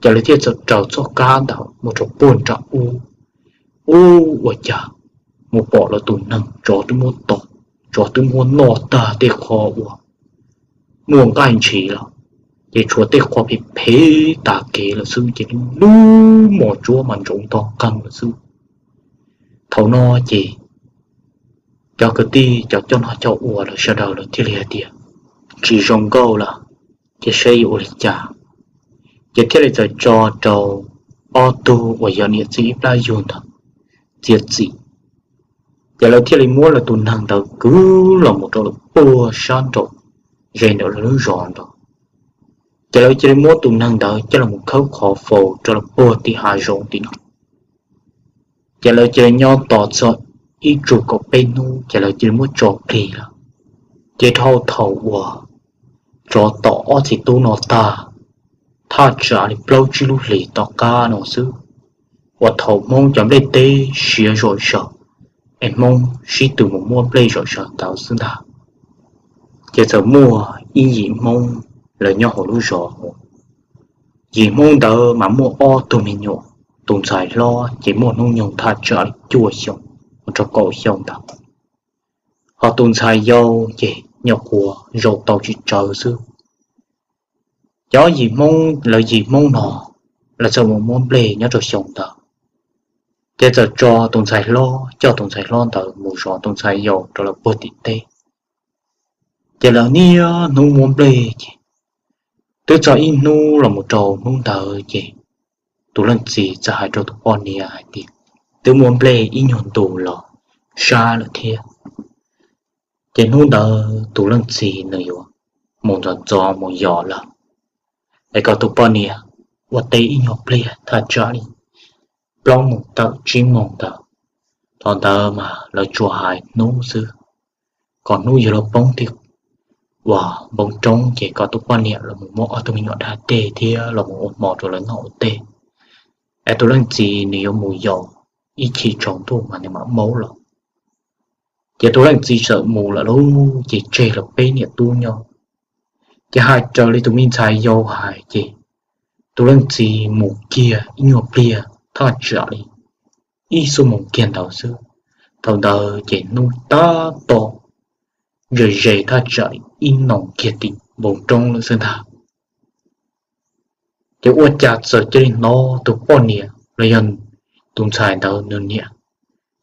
ces lawv thiaj txawm raws txoj kab ntawd mus rau puag nram ub. Ub, ua cas mus pom lawv tus neeg tsov twb muab tom, tsov twb muab noj tag tej qho uas muaj nqaij ntshiv lawm, ces tshuav tej qho phem phem tas kev lawm xwb ces lub mos tsuab mas ntsoov nto qeeg lawm xwb. Thaum no ces cov kwv tij cov coj noj coj ua lawv sawv daws lawv thiaj li hais tias tsis zoo nkauj lawm, ces saib yuav ua li cas. Ces thiaj li txawm tso rau ob tug uas yog niam txiv ib plab yug ntawd txiav txim. Ces lawv thiaj li muab lawv tus neeg ntawd kwv los mus rau lawm puag sab nraum ze ntawm lawv lub zos nraud. Ces lawv cia li muab tus neeg ntawd coj los khawb qhov faus rau lawm puag tim hav zoov tim no. Ces lawv cia li nyob tos txog ib tsug kaum peb hnub ces lawv cia li muab tso plig lawm. Ces dhau thaum uas tsov tom ob txiv tub no tag, thaj tsam li plaub tsib lub hlis tom qab no xwb, uas thaum Hmoob cov nplej teb siav zom zaws, es Hmoob sib tw mus muab nplej zom zaws ntawd xwb ntag, ces txawm muaj ib yim Hmoob lawv nyob hauv lub zos. Yim Hmoob ntawd mas muaj ob tug me nyuam, tus ntxhais hlob ces muaj hnub nyoog thaj tsam li cuaj xyoo mus rau kaum xyoo ntawd, ho tus ntxhais yau ces nyuam qhuav zaum tau tsis tsawg xwb. Cov yim Hmoob, lawv yim Hmoob no lawv txawm mus muab nplej nyob rau xyoo ntawd, ces txawm tso tus ntxhais hlob, coj tus ntxhais hlob ntawd mus zov tus ntxhais yau rau lawv puag tim teb. Ces lawv niaj hnub muab nplej ces twb txog ib hnub los mus rau hnub ntawd ces tus leej txiv txawm hais rau tus poj niam hais tias twb muab nplej ib nyuag ntus los sab lawm thiab. Ces hnub ntawd tus leej txiv nws yuav mus ntxov ntxov mus yos lawm, es kom tus poj niam ua teb ib nyuag pliag thaj tsam li plaub moos tawm tsib moos ntawd. Thaum ntawd mas lawv tsuas hais hnub xwb, kom hnub yuav luag poob tim uas npoo roob ces kom tus poj niam los mus muab ob tug me nyuam da dej thiab los mus ua hmo rau lawv noj ua tej. Es tus leej txiv nws yuav mus yos ib chim tsaus ntuj mas nws mam maub los. Ces tus leej txiv txawm mus lawm lauj, ces tseg lawv peb niam tub nyob. Ces hais raws li tus me ntxhais yau hais ces tus leej txiv mus kiag ib nyuag pliag thaj tsam li ib xuab moos kiag ntawd xwb. Thaum ntawd ces hnub tab tom ze ze thaj tsam li ib noo kiag tim npoo roob lawm xwb ntag. Ces ua cas txawm cia li hnov tus poj niam los yog tus ntxhais ntawd nws niam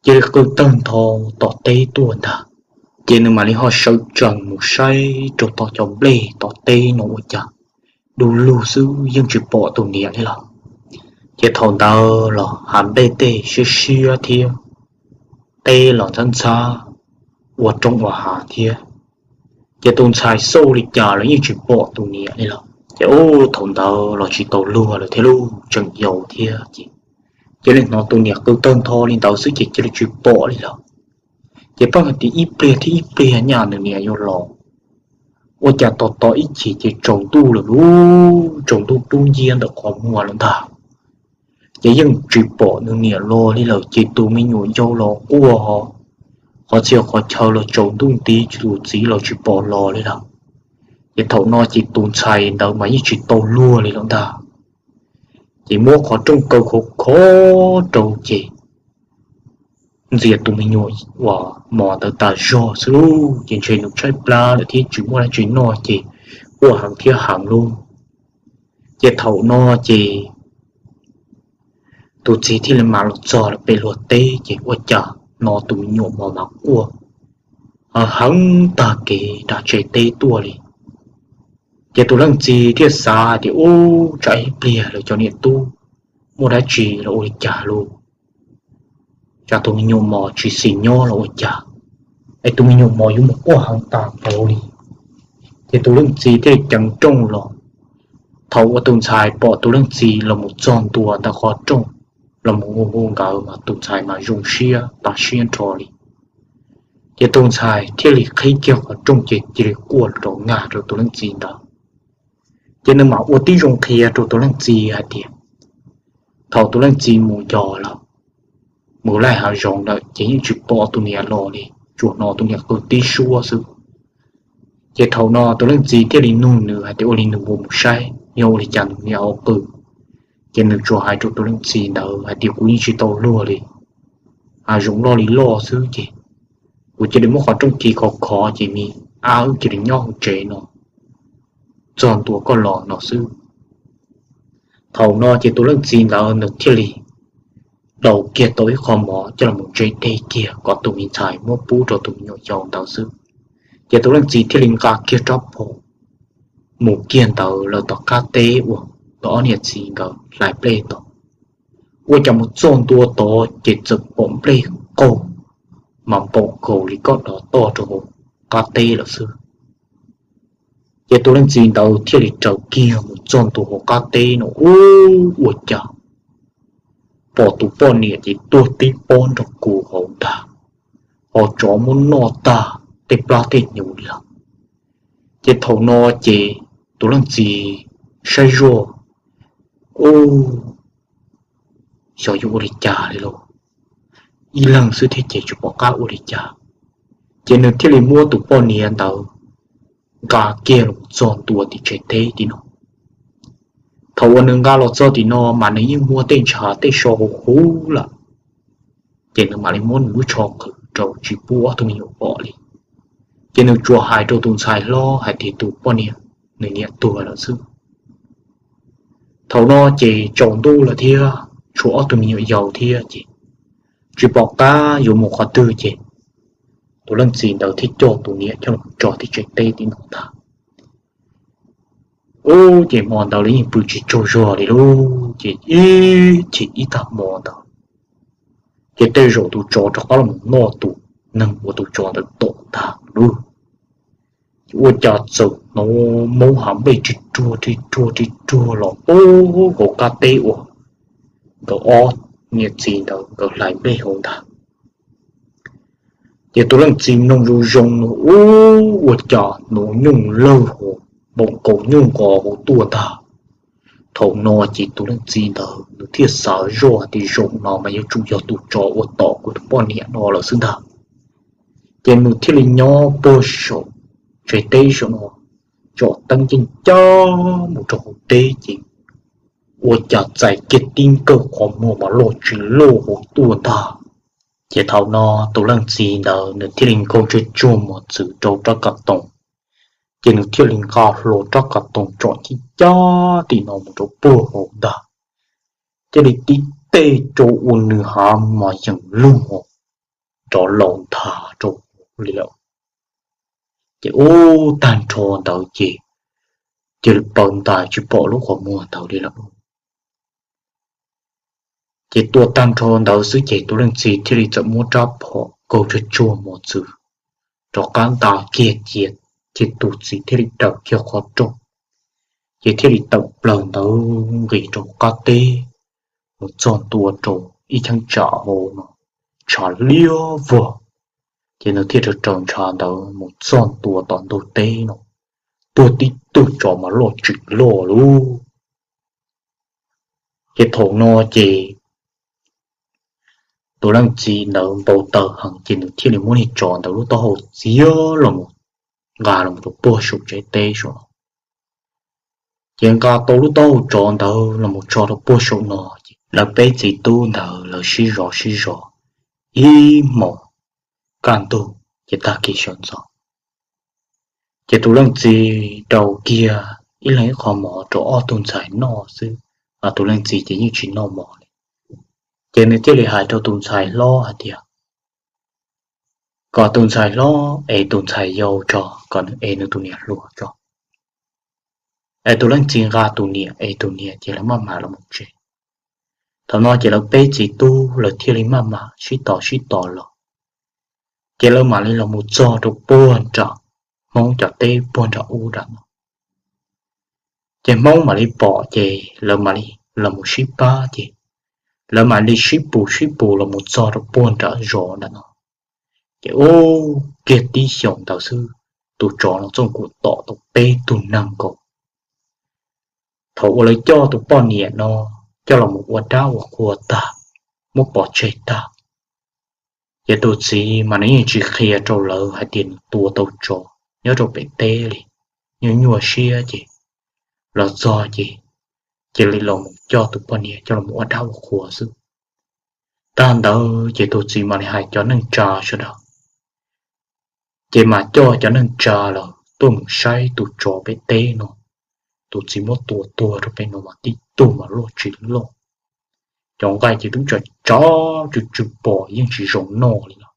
cia li qw tawg ntho tom teb tuaj ntag. Ces nws mam li ho sawv tsees mus saib rau tom cov nplej tom teb no ua cas du lug xwb, yeej tsis pom tus niam li lawm. Ces thaum ntawd los hav npej tej siab siab thiab, teb los ntxhab ntxhab, ua roob ua hav thiab. Ces tus ntxhais xauj li cas los yeej tsis pom tus niam li lawm. Ces ub, thaum ntawd los tsis tau luag lawm thiab, lub tseem yau thiab ces cia li hnov tus niam qw tawg ntho li ntawd xwb ces cia li tsis pom li lawm. Ces pheej hais tias ib pliag thiab ib pliag nyaj nws niam yuav los. Ua cas tos tos ib chim ces tsaus ntuj lawm lauj, tsaus ntuj dub nciab ntawm qhov muag lawm ntag. Ces yeej tsis pom nws niam los li lawm, ces tus me nyuam yau los quaj ho, qhov txhia qhov chaw los tsaus ntuj nti, tus txiv los tsis pom los li lawm. Ces thaum no ces tus ntxhais ntawd mas yeej tsis tau luag li lawm ntag. Ces muab qhov rooj kaw khov khov rau ces ntxias tus me nyuam uas mos ntawd tas zog xwb lauj, ces ntshe nws tshaib plab lawm thiab tsis muaj dab tsi noj ces quaj heev thiab heev lauj. Ces thaum no ces tus txiv thiaj li mam los txog lawm pem luag teb ces ua cas hnov tus me nyuam mos mas quaj heev tag kev nram tsev teb tuaj li. Ces tus leej txiv thiaj xav hais tias, ub, tsam ib pliag lawv cov niam tub muaj dab tsi los ua li cas lauj, tsam tus me nyuam mos tsis xis nyob los ua cas, es tus me nyuam mos yuav mus quaj heev tas npaum li. Ces tus leej txiv thiaj ceev rooj los. Thaum uas tus ntxhais pom tus leej txiv los mus txog ntua ntawm qhov rooj, los mus hu hu nkawd mas tus ntxhais mas zoo siab tas siab nrho li. Ces tus ntxhais thiaj li qhib kiag qhov rooj ces cia li quaj rau nkag rau tus leej txiv ntawd. Ces nws mam ua tib zoo qhia rau tus leej txiv hais tias, thaum tus leej txiv mus yos lawm, mus laij hav zoov lawm ces yeej tsis pom tus niam los li, tsuas hnov tus niam qw tib suab xwb. Ces thaum no tus leej txiv thiaj li nug nws hais tias ua li nws puas mus saib yog ua li cas nws niam ho qw. Ces nws tsuas hais rau tus leej txiv ntawd hais tias kuv yeej tsis tau luag li, hav zoov loj li loj xwb ces kuv cia li muab qhov rooj khi khov khov ces me ab wb cia li nyob hauv tsev no txog ntua koj los no xwb. Thaum no ces tus leej txiv ntawd nws thiaj li daus kiag tau ib qho mov coj los mus ntse dej kiag kom tus me ntxhais muab pub rau tus me nyuam yaus ntawd xwb. Ces tus leej txiv thiaj li nqa kiag rab phom mus kiag ntawd lawm tom qab teb uas tus ob niam txiv nkawd hlais nplej tod. Ua cas mus txog ntua tod ces txawm pom nplej qaug mas npaum nkaus li koj dov toj rau hauv qab teb lawm xwb. Ces tus leej txiv ntawd thiaj li raws kiag mus txog ntua hauv qab teb no, ub, ua cas pom tus poj niam ces tuag tib pob nrog kuv hauv ntag, ho tsov muab noj tag tej plab tej hnyuv li lawm. Ces thaum no ces tus leej txiv saib zoj, ub, xyov yuav ua li cas li lauj, ib leeg xwb thiab ces tsis pom qab ua li cas. Ces nws thiaj li muab tus poj niam ntawd nqa kiag los txog ntua tim tsev teb tim no. Thaum uas nws nqa los txog tim no mas nws yeej muab tej ntshav tej so huv huv lawm, ces nws mam li muab nws lub tsho qhwv rau tsis pub ob tug me nyuam pom li. Ces nws tsuas hais rau tus ntxhais hlob hais tias tus poj niam nws niam tuag lawm xwb. Thaum no ces tsaus ntuj lawm thiab tshuav ob tug me nyuam yaus thiab ces tsis pom qab yuav mus qhov twg ces tus leej txiv ntawd thiaj coj tus niam coj los tso tim tsev teb tim no ntag. Ub, ces hmo ntawd los yeej pw tsis tsaug zog li lauj, ces ib chim ib tag hmo ntawd ces tej zaum tus tsov rov qab los noj tus neeg uas tus tsov ntawd tom ntag lauj. Ces ua cas txawm hnov maub hav nplej ri ruag ri ruag ri ruag los pub hauv qab teb uas nkawd ob niam txiv ntawd nkawd hlais nplej hauv ntag. Ces tus leej txiv mloog zoo zoo no, ub, ua cas hnov nyooj lawg hauv, npaum nkaus nyooj nqos hauv tuaj ntag. Thaum no ces tus leej txiv ntawd nws thiaj xav zoj hais tias zaum no mas yuav tsum yog tus tsov uas tom kuv tus poj niam no lawm xwb ntag. Ces nws thiaj li nyob puag saum tsev teb saum no, tsom teeb ceev ceev mus rau hauv teb ces ua cas txais kiag tib nkawm qhov muag mas loj tsis loj hauv tuaj ntag. Ces thaum no tus leej txiv ntawd nws thiaj li nkaug tsuag tsuag mos txwv rau rab kas toos, ces nws thiaj li nqa hlo rab kas toos tsom ceev ceev tim no mus rau puag hauv ntag. Cia li tib teg rau ua nws hav mas yeem lug nrov laus nthav rau li lawm. Ces ub, tag nrho ntawd ces cia li paws ntais tsis pom lub qhov muag ntawd li lawm. Ces tua tag nrho ntawd xwb ces tus leej txiv thiaj li txawm muab rab phom kaug tsuag tsuag mos txwv rov qab nta kiag cia, ces tus txiv thiaj li daws kiag qhov rooj, ces thiaj li tawm plaws ntawd nqis rau qab teb, mus txog ntua rau ib cheeb tsam hauv no, tshav liab vog. Ces nws thiaj raws raws ntshav ntawd mus txog ntua tom ntug teb no, tuag tib tug tsov mas loj tsis loj lauj. Ces thaum no ces tus leej txiv ntawd npau taws heev ces nws thiaj li muab niag tsov ntawd lub taub hau txiav los mus nqa los rau puag saum tsev teb saum no. Ces nqa tau lub taub hau tsov ntawd los mus tso rau puag saum no, ces lawv peb txiv tub ntawd lawv sib zov sib zov ib hmos kaj ntug ces tag kis sawv ntxov. Ces tus leej txiv rau kiag ib leeg ib qho mov rau ob tug ntxhais noj xwb, tus leej txiv ces yeej tsis noj mov li. Ces nws thiaj li hais rau tus ntxhais hlob hais tias kom tus ntxhais hlob ev tus ntxhais yau tso, kom nws ev nws tus niam hluas tso, es tus leej txiv nqa tus niam es tus niam ces lawv maj mam los mus tsev. Thaum no ces lawv peb txiv tub lawv thiaj li maj mam sib tos sib tos los, ces lawv mam li los mus txog rau puag nram Hmoob cov teb puag nram ub nram no. Ces Hmoob mam li pom ces lawv mam li los mus sib pab ces lawv mam li sib pus sib pus los mus txog rau puag nram zos nram no. Ces ub, kiag tib xyoos ntawd xwb, tus tsov no txooj kuam tom tau peb tug neeg nkaus. Thaum uas lawv coj tus poj niam no coj los mus ua dab ua qhua tag, muab pov tseg tag, ces tus txiv mas nws yeej tsis qhia rau lawv hais tias nws tua tau tsov nyob rau pem teb li. Nyuaj nyuaj siab ces los txog ces cia li los mus coj tus poj niam coj los ua dab ua qhua xwb. Tag ntawd ces tus txiv mam li hais cov neej tsa sawv daws, ces mam coj cov neej tsa lawm tuaj mus saib tus tsov pem teb no. Tus txiv muab tua tuag rau pem no mas tib tug mas loj tsis loj, cov nqaij ces twb tsav tsav tsw tsw pom yeej tsis zoo noj li lawm.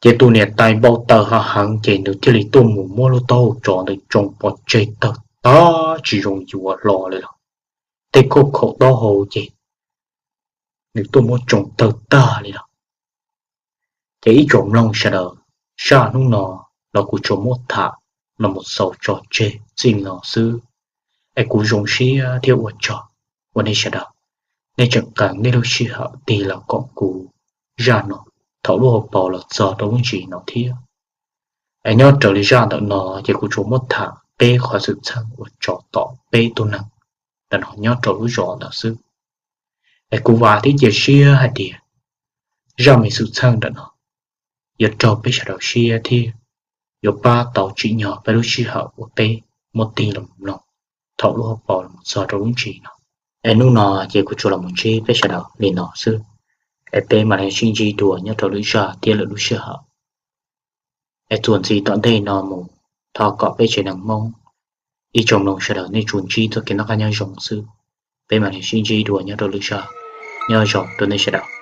Ces tus niam tais npau taws hav heev ces nws thiaj li tuaj mus muab lub taub hau tsov ntawd tsoo pov tseg tawg tag tsis zoo yuav hlo li lawm. Tej khauj khaum taub hau ces nws tuaj muab tsoo tawg tag li lawm. Ces ib tsoom mloog sawv daws, zaj hnub no los kuv tsuas muab tham los mus xaus tso tseg txij no xwb. Es kuv zoo siab thiab ua tsaug uas nej sawv daws, nej tseem qee nej lub sij hawm tig los koom kuv zaj no thaum lub hauv paus los txog rau lub ntsis no thiab. Es nyob raws li zaj ntawm no ces kuv tsuas muab tham peb qhov xwm txheej uas tsov tom peb tug neeg ntawm no nyob rau lub zos ntawd xwb. Es kuv vam thiab cia siab hais tias zaj me xwm txheej ntawm no yuav raug peb sawv daws siab thiab yuav pab tau tsim nyog peb lub sij hawm uas peb muab tig los mloog thaum lub hauv paus los txog rau lub ntsis no. Es hnub no ces kuv tsuas los ntsib peb sawv daws li no xwb, es peb mam li sib ntsib dua nyob rau lwm zaj thiab lwm lub sij hawm. Es txuas ntxiv tom ntej no mus, thov kom peb tsev neeg Hmoob ib tsoom mloog sawv daws nej tsuas ntsib txoj kev noj qab nyob zoo xwb. Peb mam li sib ntsib dua nyob rau lwm zaj. Nyob zoo rau nej sawv daws.